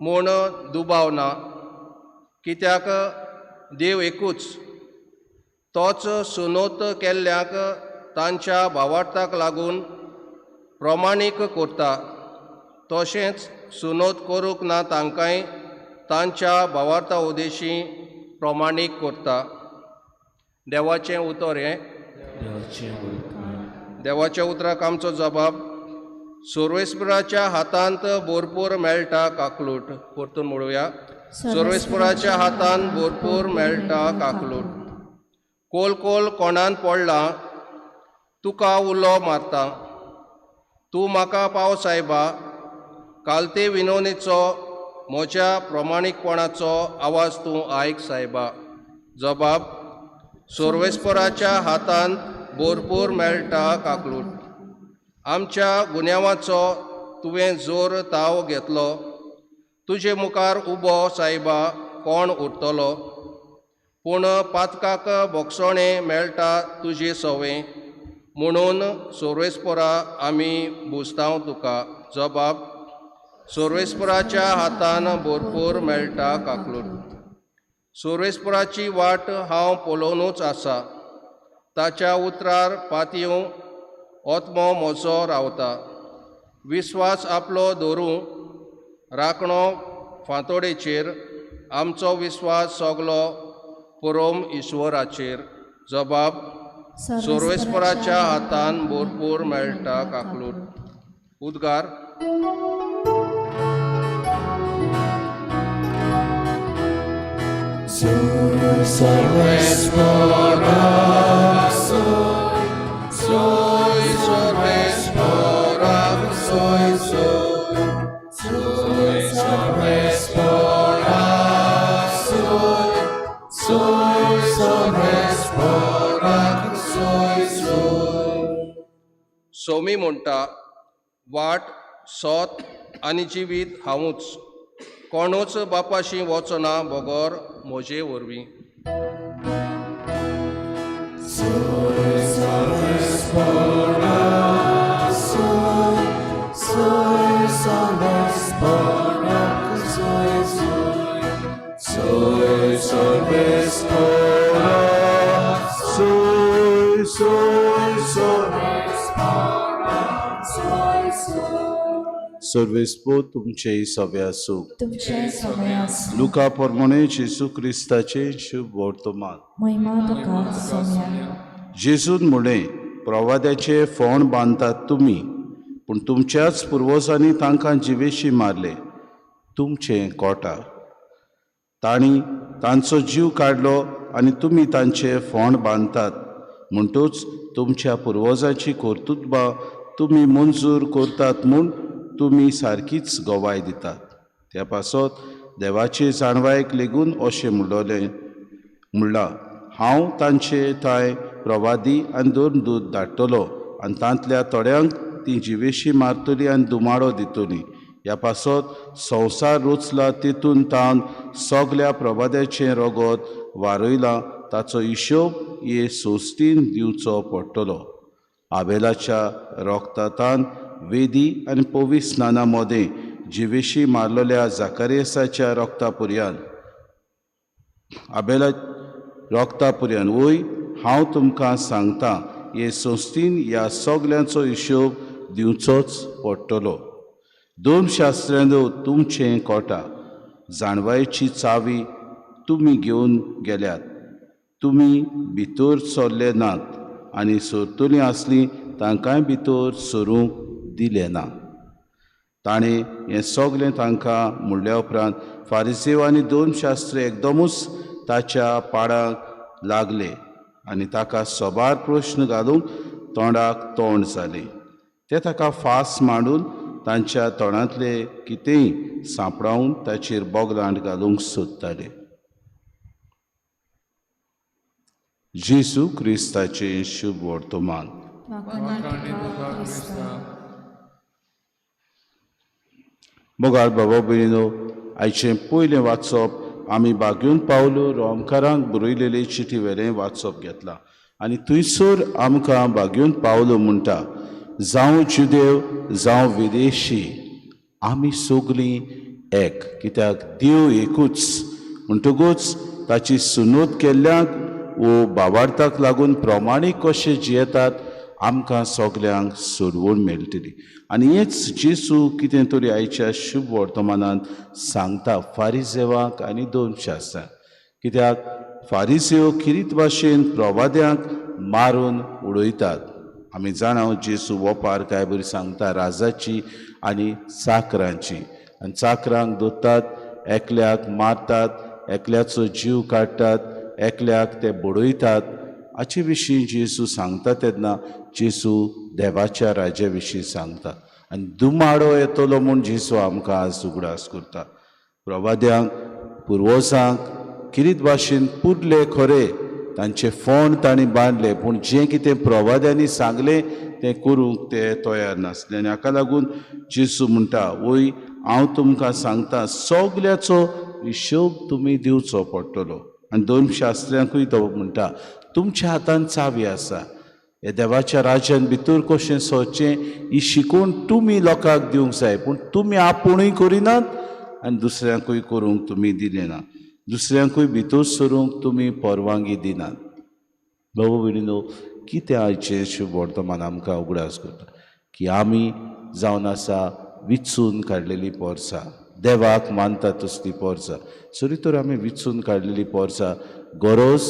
म्हूण दुबाव ना. कित्याक देव एकूच, तोच सुनोत केल्ल्यांक तांच्या भावार्थाक लागून प्रमाणीक करता, तशेंच सुनोत करूंक ना तांकांय तांच्या भावार्था उदेशी प्रमाणीक करता. देवाचें उतर हें. देवाच्या उतराक आमचो जबाब. सर्वेस्पराच्या हातांत भरपूर मेळटा काकलूट. परतून म्हणुया, सर्वेस्पराच्या हातांत भरपूर मेळटा काकलूट. कोल कोल कोणान पडलां, तुका उलो मारता, तूं म्हाका पाव सायबा. कालते विनवणेचो म्हज्या प्रमाणीकपणाचो आवाज तूं आयक सायबा. जबाब, सर्वेस्पराच्या हातांत भरपूर मेळटा काकलूट. आमच्या गुन्यांवाचो तुवें जोर ताव घेतलो, तुजे मुखार उबो सायबा कोण उरतलो? पूण पातकाक भोगसणें मेळटा तुजे सवें, म्हणून सर्वेस्परा आमी बुजतांव तुका. जबाब, सर्वेस्पराच्या हातान भरपूर मेळटा काकलूट. सर्वेस्पराची वाट हांव पळोवनूच आसा, ताच्या उतरार पातयेवंक आत्मो म्हजो रावता. विस्वास आपलो दवरूं राखणो फांतोडेचेर, आमचो विस्वास सगलो पुरोम ईश्वराचेर. जबाब सर्वेस्पराच्या हातान भरपूर मेळटा काकलूट. उद्गार. सोमी म्हणटा, वाट सोत आनी जिवीत हांवूच, कोणूच बापाशी वचना बगर म्हजे वरवीं. सर्वेस्पो तुमचेय सवे आसूं. तुमचे सवे आसूं. लुका प्रमाणे जेजू क्रिस्ताचें शुभ वर्तमान. महिमा तुका सोम्या. जेजून म्हणलें, प्रवाद्याचे फोंड बांदतात तुमी, पूण तुमच्याच पुर्वजांनी तांकां जिवेशी मारले. तुमचें कोटा तांणी तांचो जीव काडलो आनी तुमी तांचे फोंड बांदतात, म्हणटूच तुमच्या पुर्वजांची कर्तुत्वां तुमी मंजूर करतात म्हूण तुमी सारकीच गवाय दितात. त्या पासत देवाचे जाणवायेक लेगून अशें म्हणलां, हांव तांचे थांय प्रवादी आनी धर्मदूत धाडटलो आनी तांतल्या थोड्यांक ती जिवेशी मारतली आनी दुमाडो दितली. ह्या पासत संवसार रचला तितून तावन सगल्या प्रवाद्याचें रगत वारयलां, ताचो हिशोब हे सोस्तीन दिवचो पडटलो. आबेलाच्या रोगतातान वेदी आनी पवित्र स्नाना मदें जिवेशी मारलेल्या जाकारियसाच्या रोगता पुरयान, आबेला रोगता पुरयान, वय हांव तुमकां सांगता, हे संस्थीन ह्या सगल्यांचो हिशोब दिवचोच पडटलो. दोन शास्त्र्यांनो, तुमचें कोटा जाणवायेची चावी तुमी घेवन गेल्यात, तुमी भितर सरले नात आनी सरतलीं आसलीं तांकांय भितर सरूंक दिलें ना. ताणें हें सगलें तांकां म्हणल्या उपरांत फारिसेव आनी दोन शास्त्र एकदमूच ताच्या पाडाक लागले आनी ताका सबार प्रश्न घालूंक तोंडाक तोंड जालें. ते ताका फास मांडून तांच्या तोंडांतले कितेंय सांपडावन ताचेर बोगलांट घालूंक सोदताले. जेजू क्रिस्ताचें शुभ वर्तमान. मोगाळ बाबा भयणीनो, आयचें पयलें वाचप आमी बागेवन पावलो रोमकारांक बरयलेले चिटी वेलें वाचप घेतलां आनी थंयसर आमकां बागेवन पावलो म्हणटा, जावं जुदेव जावं विदेशी आमी सगलीं एक, कित्याक देव एकूच. म्हणटकूच ताची सुनूत केल्ल्यांक वो बाबार्थाक लागून प्रमाणीक कशें जियेतात आमकां सगल्यांक सोडवण मेळटली. आनी हेच जेजू कितें तरी आयच्या शुभ वर्तमानांत सांगता फारिजेवांक आनी दोन शास्त्रांक, कित्याक फारिजेव किरीत भाशेन प्रवाद्यांक मारून उडयतात. आमी जाणा जेजू वोपार काय बरी सांगता राजाची आनी चाकरांची, आनी चाकरांक दोतात, एकल्याक मारतात, एकल्याचो जीव काडटात, एकल्याक ते बडयतात. हाचे विशीं जेजू सांगता तेन्ना जेजू देवाच्या राज्या विशीं सांगता आनी दुमाडो येतलो म्हूण जेजू आमकां आज उगडास करता. प्रवाद्यांक पुर्वजांक किरीत भाशेन पुरले खरे, तांचे फोंड तांणी बांदले, पूण जें कितें प्रवाद्यांनी सांगलें तें करूंक ते तयार नासले. आनी हाका लागून जेजू म्हणटा, वय हांव तुमकां सांगता सगल्याचो हिशोब तुमी दिवचो पडटलो. आनी दोन शास्त्र्यांकूय तो म्हणटा, तुमच्या हातान चावी आसा, हे देवाच्या राज्यान भितर कशें सरचें ही शिकवण तुमी लोकांक दिवंक जाय, पूण तुमी आपुणूय करिनात आनी दुसऱ्यांकूय करूंक तुमी दिले ना, दुसऱ्यांकूय भितर सरूंक तुमी परवानगी दिनात. बाबू भयणीनो, कितें आयचें शुभ वर्तमान आमकां उगडास करता की आमी जावन आसा विचून काडलेली पोरसां, देवाक मानता तसली पोरसां. सरी तर आमी विचून काडलेली पोरसां गरज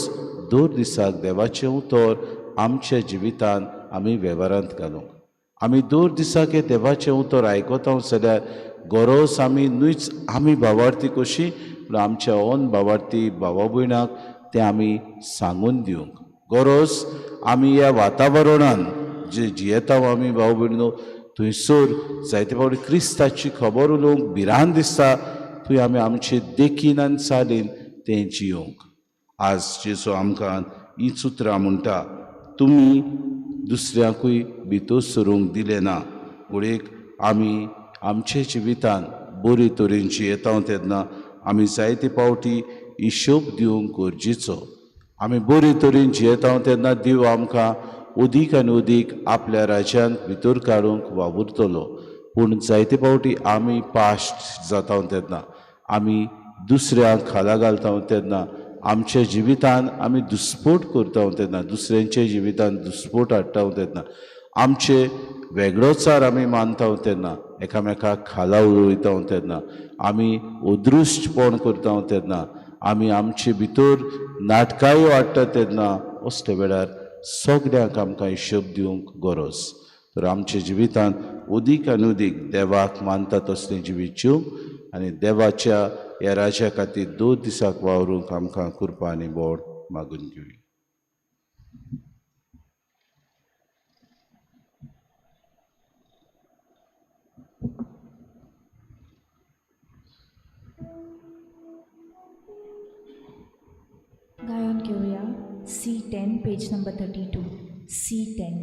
दर दिसाक देवाचें उतर आमच्या जिवितान आमी वेव्हारांत घालूंक. आमी दर दिसाक हें देवाचें उतर आयकता जाल्यार गरज आमी न्हूच आमी भावार्थी कशी पूण आमच्या ओन भावार्थी भावा भयणाक तें आमी सांगून दिवंक. गरज आमी ह्या वातावरणान जे जियेता आमी भाव भयणो थंयसर जायते फावटी क्रिस्ताची खबर उलोवंक भिरांत दिसता, थंय आमी आमचे देखीन आनी चालीन तें जियोवंक. आज जेजू आमकां ही उतरां म्हणटा, तुमी दुसऱ्यांकूय भितर सरूंक दिलें ना. घडयेक आमी आमच्या जिवितान बरे तरेन जियेता तेन्ना आमी जायते फावटी हिशोब दिवंक गरजेचो. आमी बरे तरेन जियेता तेन्ना देव आमकां अदीक आनी अदीक आपल्या राज्यांत भितर काडूंक वावुरतलो. पूण जायते फावटी आमी पाश्ट जाता तेन्ना, आमी दुसऱ्यांक खाला घालता तेन्ना, आमच्या जिवितान आमी दुस्पोट करता तेन्ना, दुसऱ्यांच्या जिवितान दुस्पोट हाडटा तेन्ना, आमचे वेगळोचार आमी मानता तेन्ना, एकामेकाक खाला उडयता तेन्ना, आमी अदृश्टपण करता तेन्ना, आमी आमचे भितर नाटकायो हाडटा तेन्ना, असल्या वेळार सगळ्यांक आमकां हिशोब दिवंक गरज. तर आमच्या जिवितान अदीक आनी अदीक देवाक मानता तसलें जिवीत जिवंक आनी देवाच्या ह्या राज्या खातीर 2 दिसाक वावरूंक आमकां कृपा आनी बोड मागून घेवया. गायन घेवया C10 page number 32. C10.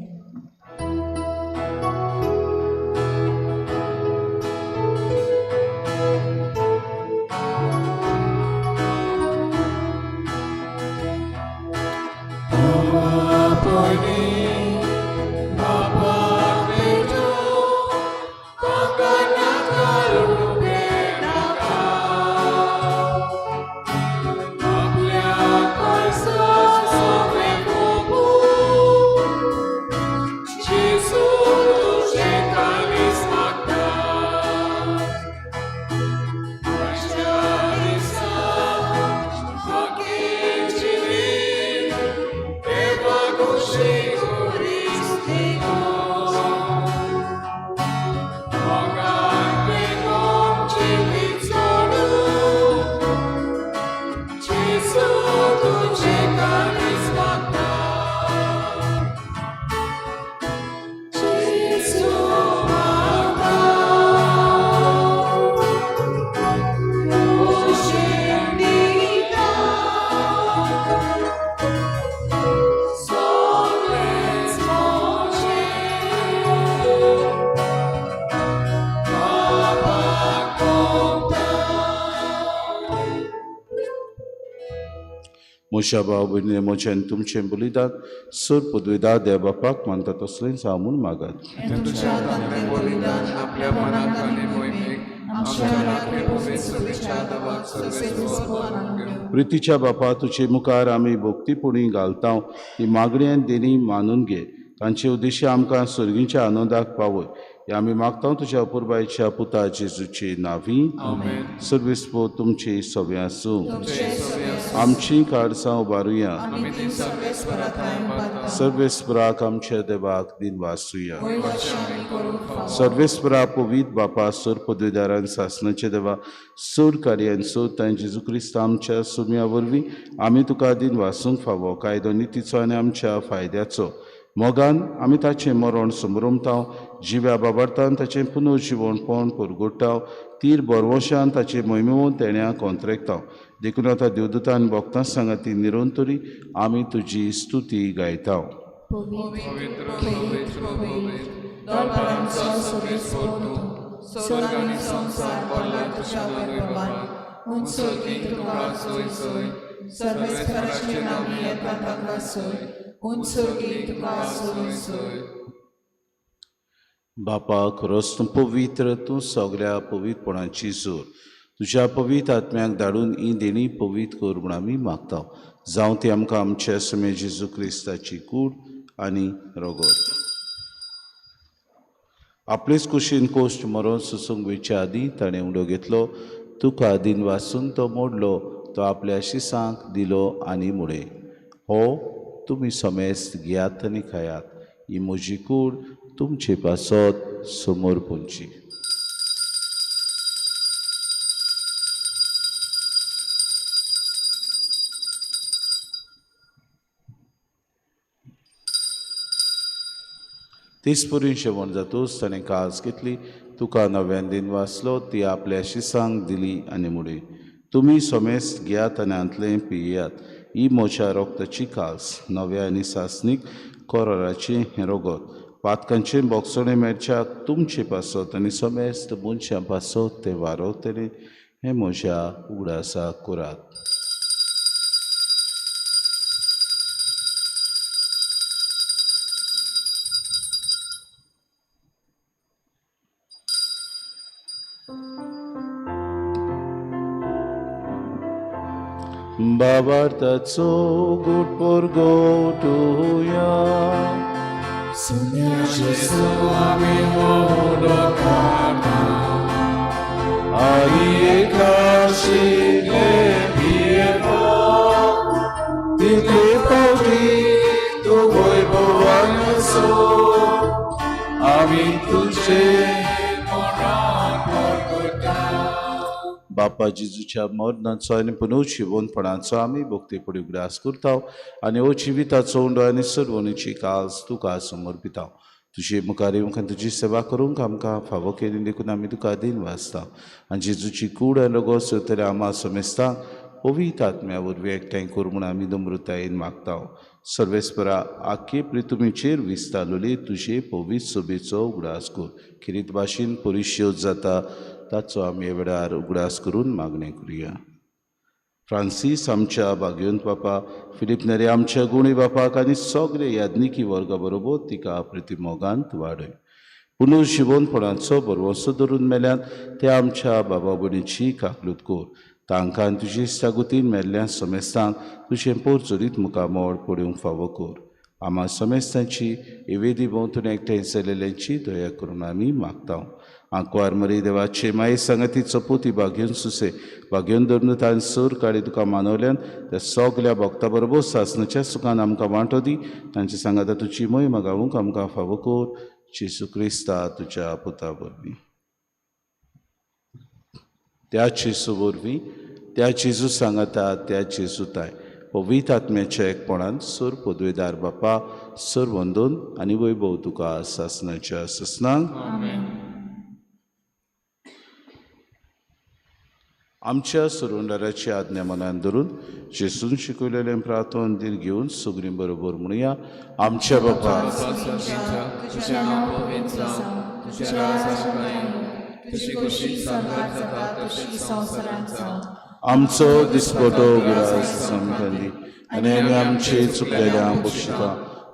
म्हज्या भाव भयणींनी म्हजें आनी तुमचें बलिदान सर पदवीदार देव बापाक मानता तसलेंच हांव म्हूण मागात. प्रितीच्या बापा, तुजे मुखार आमी भक्तीपुणी घालता ही मागणी आनी देणी मानून घे. तांचे उद्देश्य आमकां सर्गीच्या आनंदाक पावय हे आमी मागता तुज्या अपुरबायेच्या पुता जेजूचे नांवी. सर्वेस्पो तुमचे सवे आसूं. आमची काळजां उबारुया. सर्वेस्पराक आमच्या देवाक दिनवासुया. सर्वेस्परा पवित्र बापा, सर पदवीदारान सासनाचे देवा, सोर कार्यान सोर तांचे जेजू क्रिस्त आमच्या सुम्या वरवीं आमी तुका दिनवासूंक फावो. कायदो नितीचो आनी आमच्या फायद्याचो मोगान आमी ताचें मरण समरमताव, जिव्या बाबार्तान ताचें पुनर्जिवणपण परगोडटाव, तीर बरवशान ताचे मोहिमेवन तेण्या कोंत्रेकताव. देखून आतां देवदूतान भक्तां सांगाती निरंतरी आमी तुजी स्तुती गायताव. बापा, खरोच तूं पवित्र, तूं सगळ्या पवित्रपणाची जोर. तुज्या पवित्र आत्म्याक धाडून ही देणी पवित्र कर म्हूण आमी मागता. जावं ती आमकां आमच्या सुमे जेजू क्रिस्ताची कूड आनी रगत. आपलेच कुशीन कोश्ट मरोन सोसूंक वयच्या आदीं ताणें उडो घेतलो, तुका दिन वासून तो मोडलो, तो आपल्या शिसांक दिलो आनी मुळे, हो तुमी समेस्त घेयात आनी खायात, ही म्हजी कूड तुमचे पासत समोर पुंची. तेच परी जेवण जातूच ताणें कास घेतली, तुका नव्यान दिन वाचलो, ती आपल्या शिसांक दिली आनी मुळे, तुमी समेस्त घेयात आनी हांतलें पियात, ही म्हज्या रोगताची कास, नव्या आनी सासणीक कोराराचें हें रगत, पातकांचें बोगसणें मेळच्याक तुमचे पासत आनी समेस्त मनशां पासत तें वारवतलें, हें म्हज्या उगडासाक करात. बाबार्थाचो गुटपोर गोटुया आई एकाशिले पियेता तितले पावटी तूं वैभवान सो आमी तुजे मरण करता. बापा जेजूच्या मरणाचो आनी पुनर्जिवनपणाचो आमी भक्तीपणी उगडास करता आनी हो जिविताचो उंडो आनी सर्वणीची कास तुका समर्पिता. तुजे मुखार येवंक आनी तुजी सेवा करूंक आमकां फावो केली देखून आमी तुका दिन वाचता आनी जेजूची कूड आनी रगत सोदतले आमा समेस्तांक पवित्र आत्म्या वरवीं एकठांय कर म्हूण आमी नम्रतायेन मागता. सर्वेस्परा आख्खे पृथ्वीचेर विस्तारलेली तुजे पवित्र सोबेचो उगडास कर, खेरीत भाशेन परिशोध जाता ताचो आमी ह्या वेळार उगडास करून मागणें करुया. फ्रांसीस आमच्या भाग्यवंत बापा, फिलीप नेरी आमच्या गुणी बापाक आनी सगळे याज्ञिकी वर्गा बरोबर तिका प्रतिमोगांत वाडय. पुनर्जिवनपणाचो भरवंसो धरून मेल्यात ते आमच्या बाबा भयणीची काकलूत कर, तांकां आनी तुजी इश्टागतीन मेल्ल्या समेस्तांक तुजें पोरजोरीत मुखामळ पळोवंक फावो कर. आमा समेस्तांची एवेदी भोंवतणी एकठांय जाल्ल्यांची दया करून आमी मागता. आंकवार मरी देवाचे माये सांगातीचो पोती भाग्योन सुसे भाग्योन धरून तान सोर काळी तुका मानवल्यान त्या सगल्या भक्ता बरोबर सासणाच्या सुखान आमकां वांटो दी, तांचे सांगाता तुजी मोहिमा गावूंक आमकां फावो कर, जेजू क्रिस्ता तुज्या पुता वरवीं. त्या जेजू वरवीं, त्या जेजू सांगाता, त्या जेजू ताय पवित्र आत्म्याच्या एकपणान सोर पदवेदार बापा सोर वंदून आनी वैभव तुका सासणाच्या सासणाक. आमच्या सुरुंडाराची आज्ञा मनान धरून जेजून शिकयलेलें प्रार्थन धीर घेवन सगळीं बरोबर म्हणुया. आमच्या बापा, तुझें नांव पवित्र जावं, तुजें राज आमकां येवं, तुजी खोशी स्वर्गात जाता तशी संवसारांत जावं. आमचो दिसपटो उगडास आमकां दी आनी आमी आमचे चुकलेल्या बक्षिता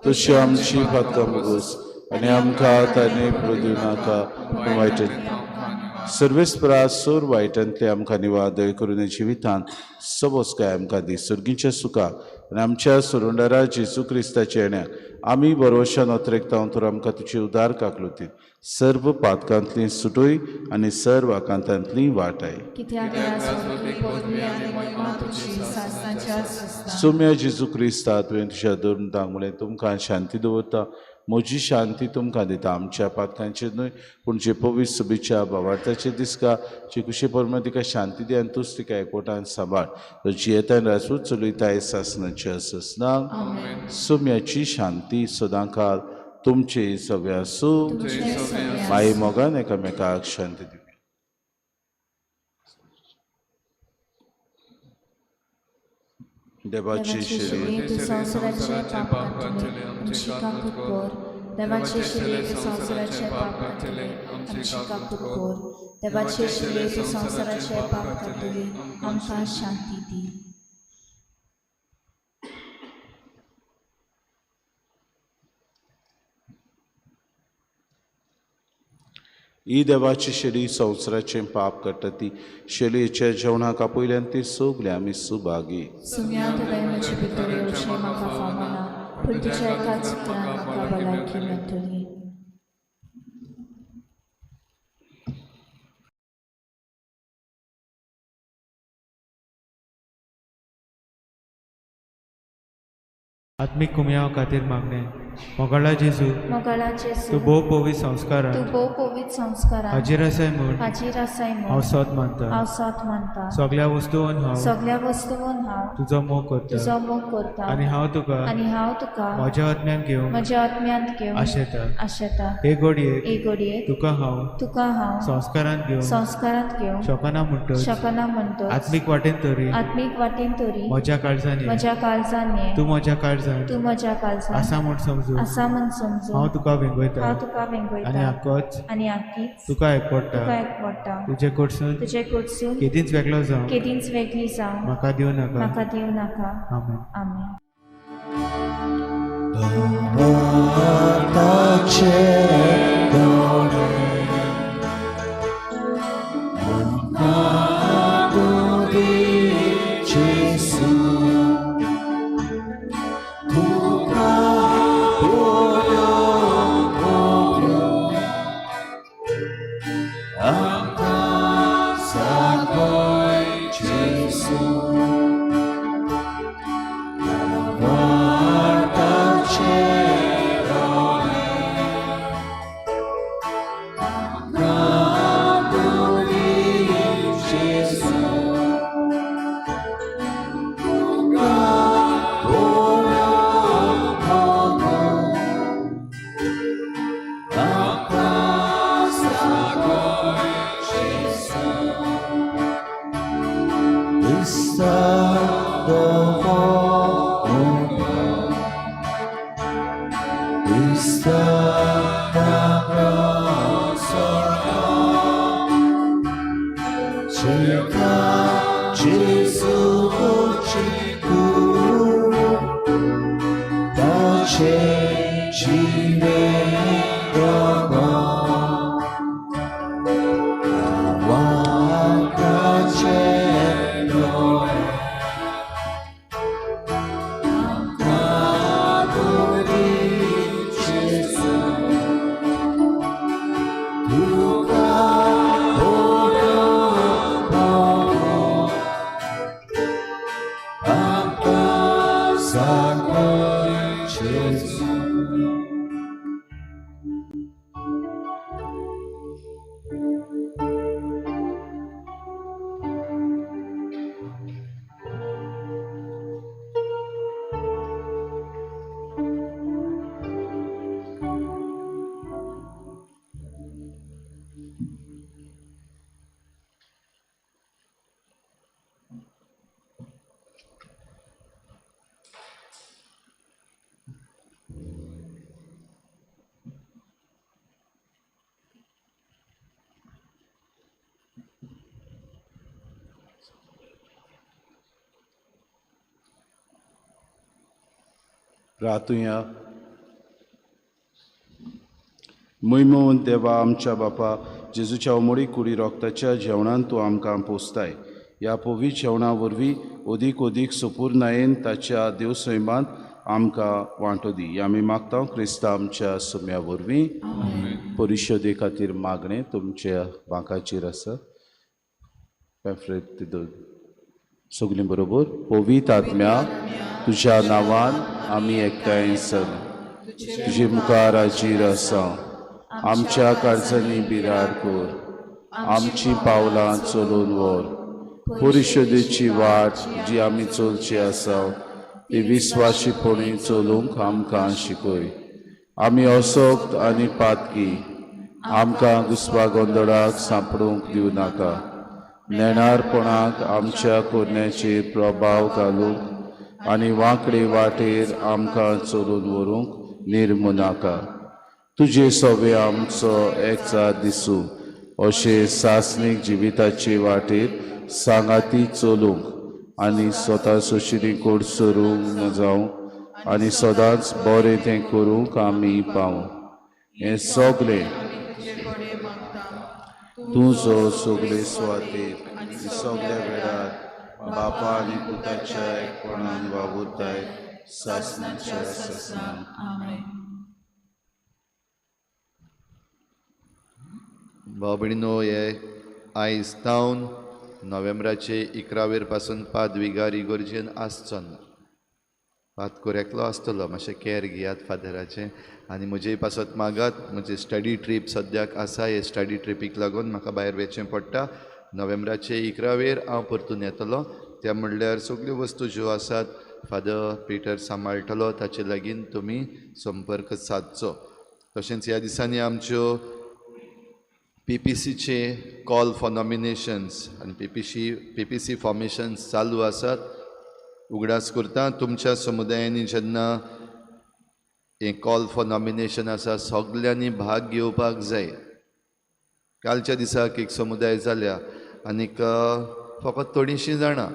तशी आमची पातकां भोगोस आनी आमकां ताणें प्रदिव नाका पूण वायट सर्वेस्परा सोर वायटांतले आमकां निवादय करून जिवितांत सबोस काय आमकां दी सर्गीच्या सुखाक आनी आमच्या सुरुंडारा जेजू क्रिस्ताच्या येण्याक आमी बरोवशान अत्रेकता तर आमकां तुजी उदार काकलुतीन सर्व पातकांतली सुटोय आनी सर्व आकांतांतली वाटाय. सोम्या जेजू क्रिस्ता तुवें तुज्या धर्मदांक म्हणलें तुमकां शांती दवरता, म्हजी शांती तुमकां दिता, आमच्या पातकांचेर न्हय पूण जे पवित्र सभेच्या भावार्थाचेर दिसका जे कुशे परमा तिका शांती दी आनी तूच तिका एकवटान सांबाळ, जियेतान राजपूत चलयताय सासणाच्या सासणाक. सोम्याची शांती सदांकाल तुमचे सगळ्या आसूं. माई मोगान एकामेकाक शांती दिवया. देवाची शरीर तूं संवसाराचें पाप काडटलें, आमची काकूत कर. देवाचे शरीर तूं संवसाराचें पाप काडटलें, आमची काकूत कर. देवाचे शरीर तूं संवसाराचें पाप काडटलें, आमकां शांती दी. ही देवाची शेली संवसाराचें पाप काडटा ती शेलीच्या जेवणाक आपयल्यान ती सगळे आमी सुभागी. सुम्या तुवें म्हजे भितर येवचें म्हाका फावना, पूण तुज्या एकाच उतरान म्हाका भलायकी मेळटली. आत्मीक कुमयाव खातीर मागणें. मोगाळा जेजू, मोगाळा जेजू, तूं भोव पवित्र संस्कारान, तूं भोव पवित्र संस्कारान हाजीर आसाय म्हूण, हाजीर आसाय म्हूण हांव सोद मानता, हांव सोद मानता. सगळ्या वस्तून हांव, सगळ्या वस्तून हांव तुजो मोग करता, तुजो मोग करता. आनी हांव तुका, आनी हांव तुका म्हज्या आत्म्यान घेवन, म्हज्या आत्म्यांत घेवन आशेता, आशेता. हे घडयेक, हे घडयेक तुका हांव, तुका हांव संस्कारांत घेवन, संस्कारांत घेवन शकना म्हणटच, शकना म्हणटच, आत्मीक वाटेन तरी, आत्मीक वाटेन तरी म्हज्या काळजान ये, म्हज्या काळजान ये, तूं म्हज्या काळजान, तूं म्हज्या काळजान आसा म्हूण समजून, आसा म्हूण समजून हांव तुका वेंगयता, हांव तुका वेंगयता, आनी आकोच आनी आकीच तुका एकवडटा, तुका एकवडटा. तुजे कडसून, तुजे कडसून केदींच वेगळो जावं, केदींच वेगळी जावं म्हाका दिवं नाका, म्हाका दिवं नाका. आमेन. आमेन. रातुया. मोहिमवंत देवा आमच्या बापा, जेजूच्या उमळी कुडी रोगताच्या जेवणान तूं आमकां पोसताय. ह्या पवित्र जेवणा वरवीं अदीक अदीक सुपूर्णायेन ताच्या देवसैमांत आमकां वांटो दी. आमी मागता क्रिस्ता आमच्या सुम्या वरवीं. परिशदे खातीर मागणें तुमच्या बांकाचेर आसा. पॅम्फ्लेट सगळीं बरोबर. पवित्र आत्म्या, तुज्या नांवान आमी एकठांय सर तुजे मुखार हाजीर आसा. आमच्या काळजांनी बिराड कर, आमचीं पावलां चलोवन व्हर. परिशदेची वाट जी आमी चलची आसा ती विस्वाशीपणी चलूंक आमकां शिकय. आमी असक्त आनी पातकी, आमकां घुसपा गोंदळाक सांपडूंक दिवं नाका. नेणारपणाक आमच्या कोरण्याचेर प्रभाव घालूंक आनी वांकडे वाटेर आमकां चलून व्हरूंक निर्मू नाका. तुजे सोबे आमचो एकचार दिसूं अशें सासणीक जिविताचे वाटेर सांगाती चलूंक आनी स्वता सोशिरी कोड सरूंक न जावं आनी सदांच बरें तें करूंक आमी पावूं. हें सगलें तूं जो सगळे सुवातेर आनी सगळ्या वेळार बापा आनी पुताच्या एकपणान वावुरताय सासणाच्या सासणाक. आमेन. भाव भयणीनो, हे आयज तावन नोव्हेंबराचे 11वेर पासून पाद विगार इगोर्जेन आसचो ना. पादकोर एकलो आसतलो, मातशें कॅर घेयात फादराचें आनी म्हजेय पासत मागात. म्हजी स्टडी ट्रीप सद्याक आसा, हे स्टडी ट्रिपीक लागून म्हाका भायर वचचें पडटा. नोव्हेंबराचे 11वेर हांव परतून येतलो. त्या म्हणल्यार सगल्यो वस्तू ज्यो आसात फादर पिटर सांबाळटलो, ताचे लागीं तुमी संपर्क सादचो. तशेंच ह्या दिसांनी आमच्यो पीपीसीचे कॉल फॉर नॉमिनेशन्स आनी पीपीसी फॉर्मेशन्स चालू आसात. उगडास करता तुमच्या समुदायांनी जेन्ना हें कॉल फॉर नॉमिनेशन आसा सगल्यांनी भाग घेवपाक जाय. कालच्या दिसाक एक समुदाय जाल्या आनीक फकत थोडीशीं जाणां.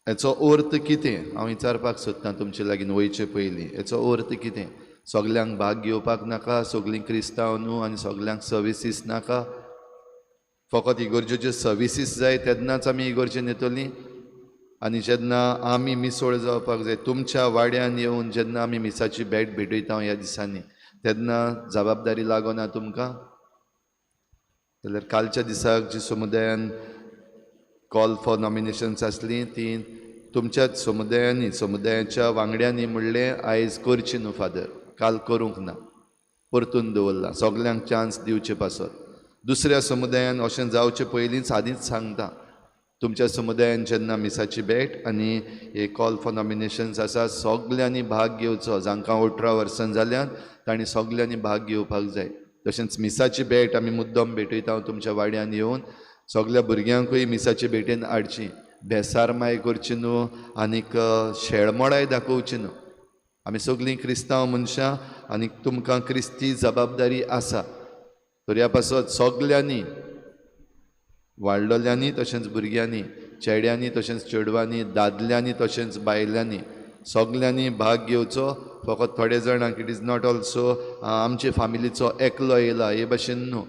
हेचो अर्थ कितें हांव विचारपाक सोदतां तुमचे लागीं वयचे पयलीं. हेचो अर्थ कितें? सगल्यांक भाग घेवपाक नाका, सगलीं क्रिस्तांव न्हू आनी सगल्यांक सर्विसीस नाका. फकत इगोर्जेच्यो सर्विसीस जाय तेन्नाच आमी इगोर्जेन येतलीं. आनी जेन्ना आमी मिसोळ जावपाक जाय तुमच्या वाड्यान येवन जेन्ना आमी मिसाची भेट भेटयता ह्या दिसांनी तेन्ना जबाबदारी लागना तुमकां. जाल्यार कालच्या दिसाक जी समुदायान कॉल फॉर नॉमिनेशन्स आसलीं ती तुमच्याच समुदायांनी समुदायाच्या वांगड्यांनी म्हणलें आयज करची न्हू फादर, काल करूंक ना, परतून दवरला सगल्यांक चान्स दिवचे पासत. दुसऱ्या समुदायान अशें जावचे पयलींच आदींच सांगता तुमच्या समुदायान जेन्ना मिसाची भेट आनी हे कॉल फॉर नॉमिनेशन्स आसा सगल्यांनी भाग घेवचो. जांकां 18 वर्सां जाल्यान तांणी सगल्यांनी भाग घेवपाक जाय. तशेंच मिसाची भेट आमी मुद्दम भेटयता तुमच्या वाड्यान येवन सगल्या भुरग्यांकूय मिसाचे भेटेन हाडची. बेसारमाय करची न्हू आनीक शेळमोडाय दाखोवची न्हू. आमी सगळीं क्रिस्तांव मनशां आनी तुमकां क्रिस्ती जबाबदारी आसा. तर ह्या पासत सगल्यांनी वाडलोल्यांनी तशेंच भुरग्यांनी, चेड्यांनी तशेंच चेडवांनी, दादल्यांनी तशेंच बायल्यांनी सगल्यांनी भाग घेवचो. फकत थोडे जाणांक it is not also आमचे फामिलीचो एकलो येयला हे भाशेन न्हू,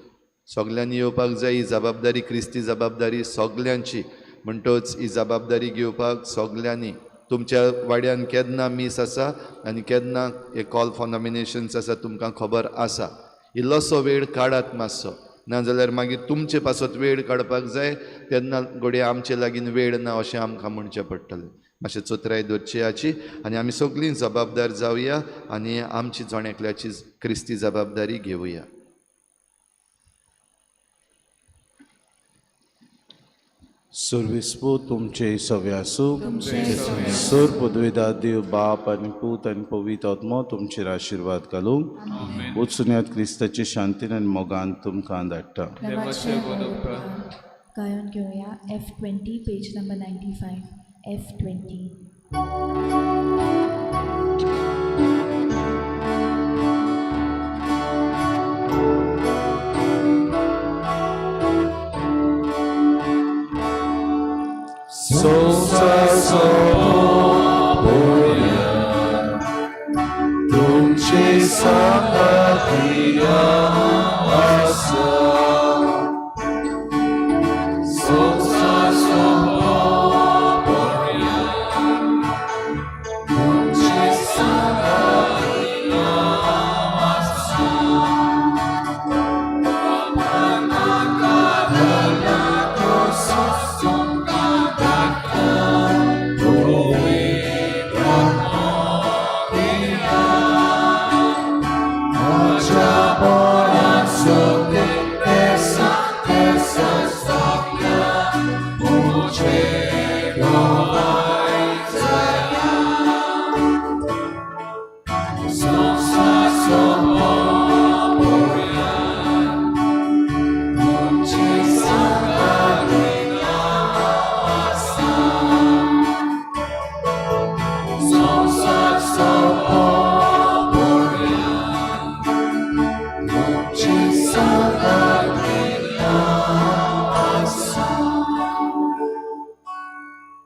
सगल्यांनी येवपाक जाय. ही जबाबदारी क्रिस्ती जबाबदारी सगल्यांची. म्हणटच ही जबाबदारी घेवपाक सगल्यांनी तुमच्या वाड्यान केन्ना मीस आसा आनी केन्ना हे कॉल फॉर नॉमिनेशन्स आसा तुमकां खबर आसा. इल्लोसो वेळ काडात मातसो, नाजाल्यार मागीर तुमचे पासत वेळ काडपाक जाय तेन्ना घडये आमचे लागीं वेळ ना अशें आमकां म्हणचें पडटलें. मातशें चोत्राय दवरची हाची आनी आमी सगळीं जबाबदार जावया आनी आमची जण एकल्याची क्रिस्ती जबाबदारी घेवया. सर्वेस्पू तुमचे सवे आसूं. सर पदवेदा देव बाप आनी पूत आनी पवित्र आत्मो तुमचेर आशिर्वाद घालूं. वचुन्यात क्रिस्ताचे शांतीन आनी मोगान तुमकां धाडटा. गायन घेवया F20 page number 95 F20. तुमचे सांगातिया आसा.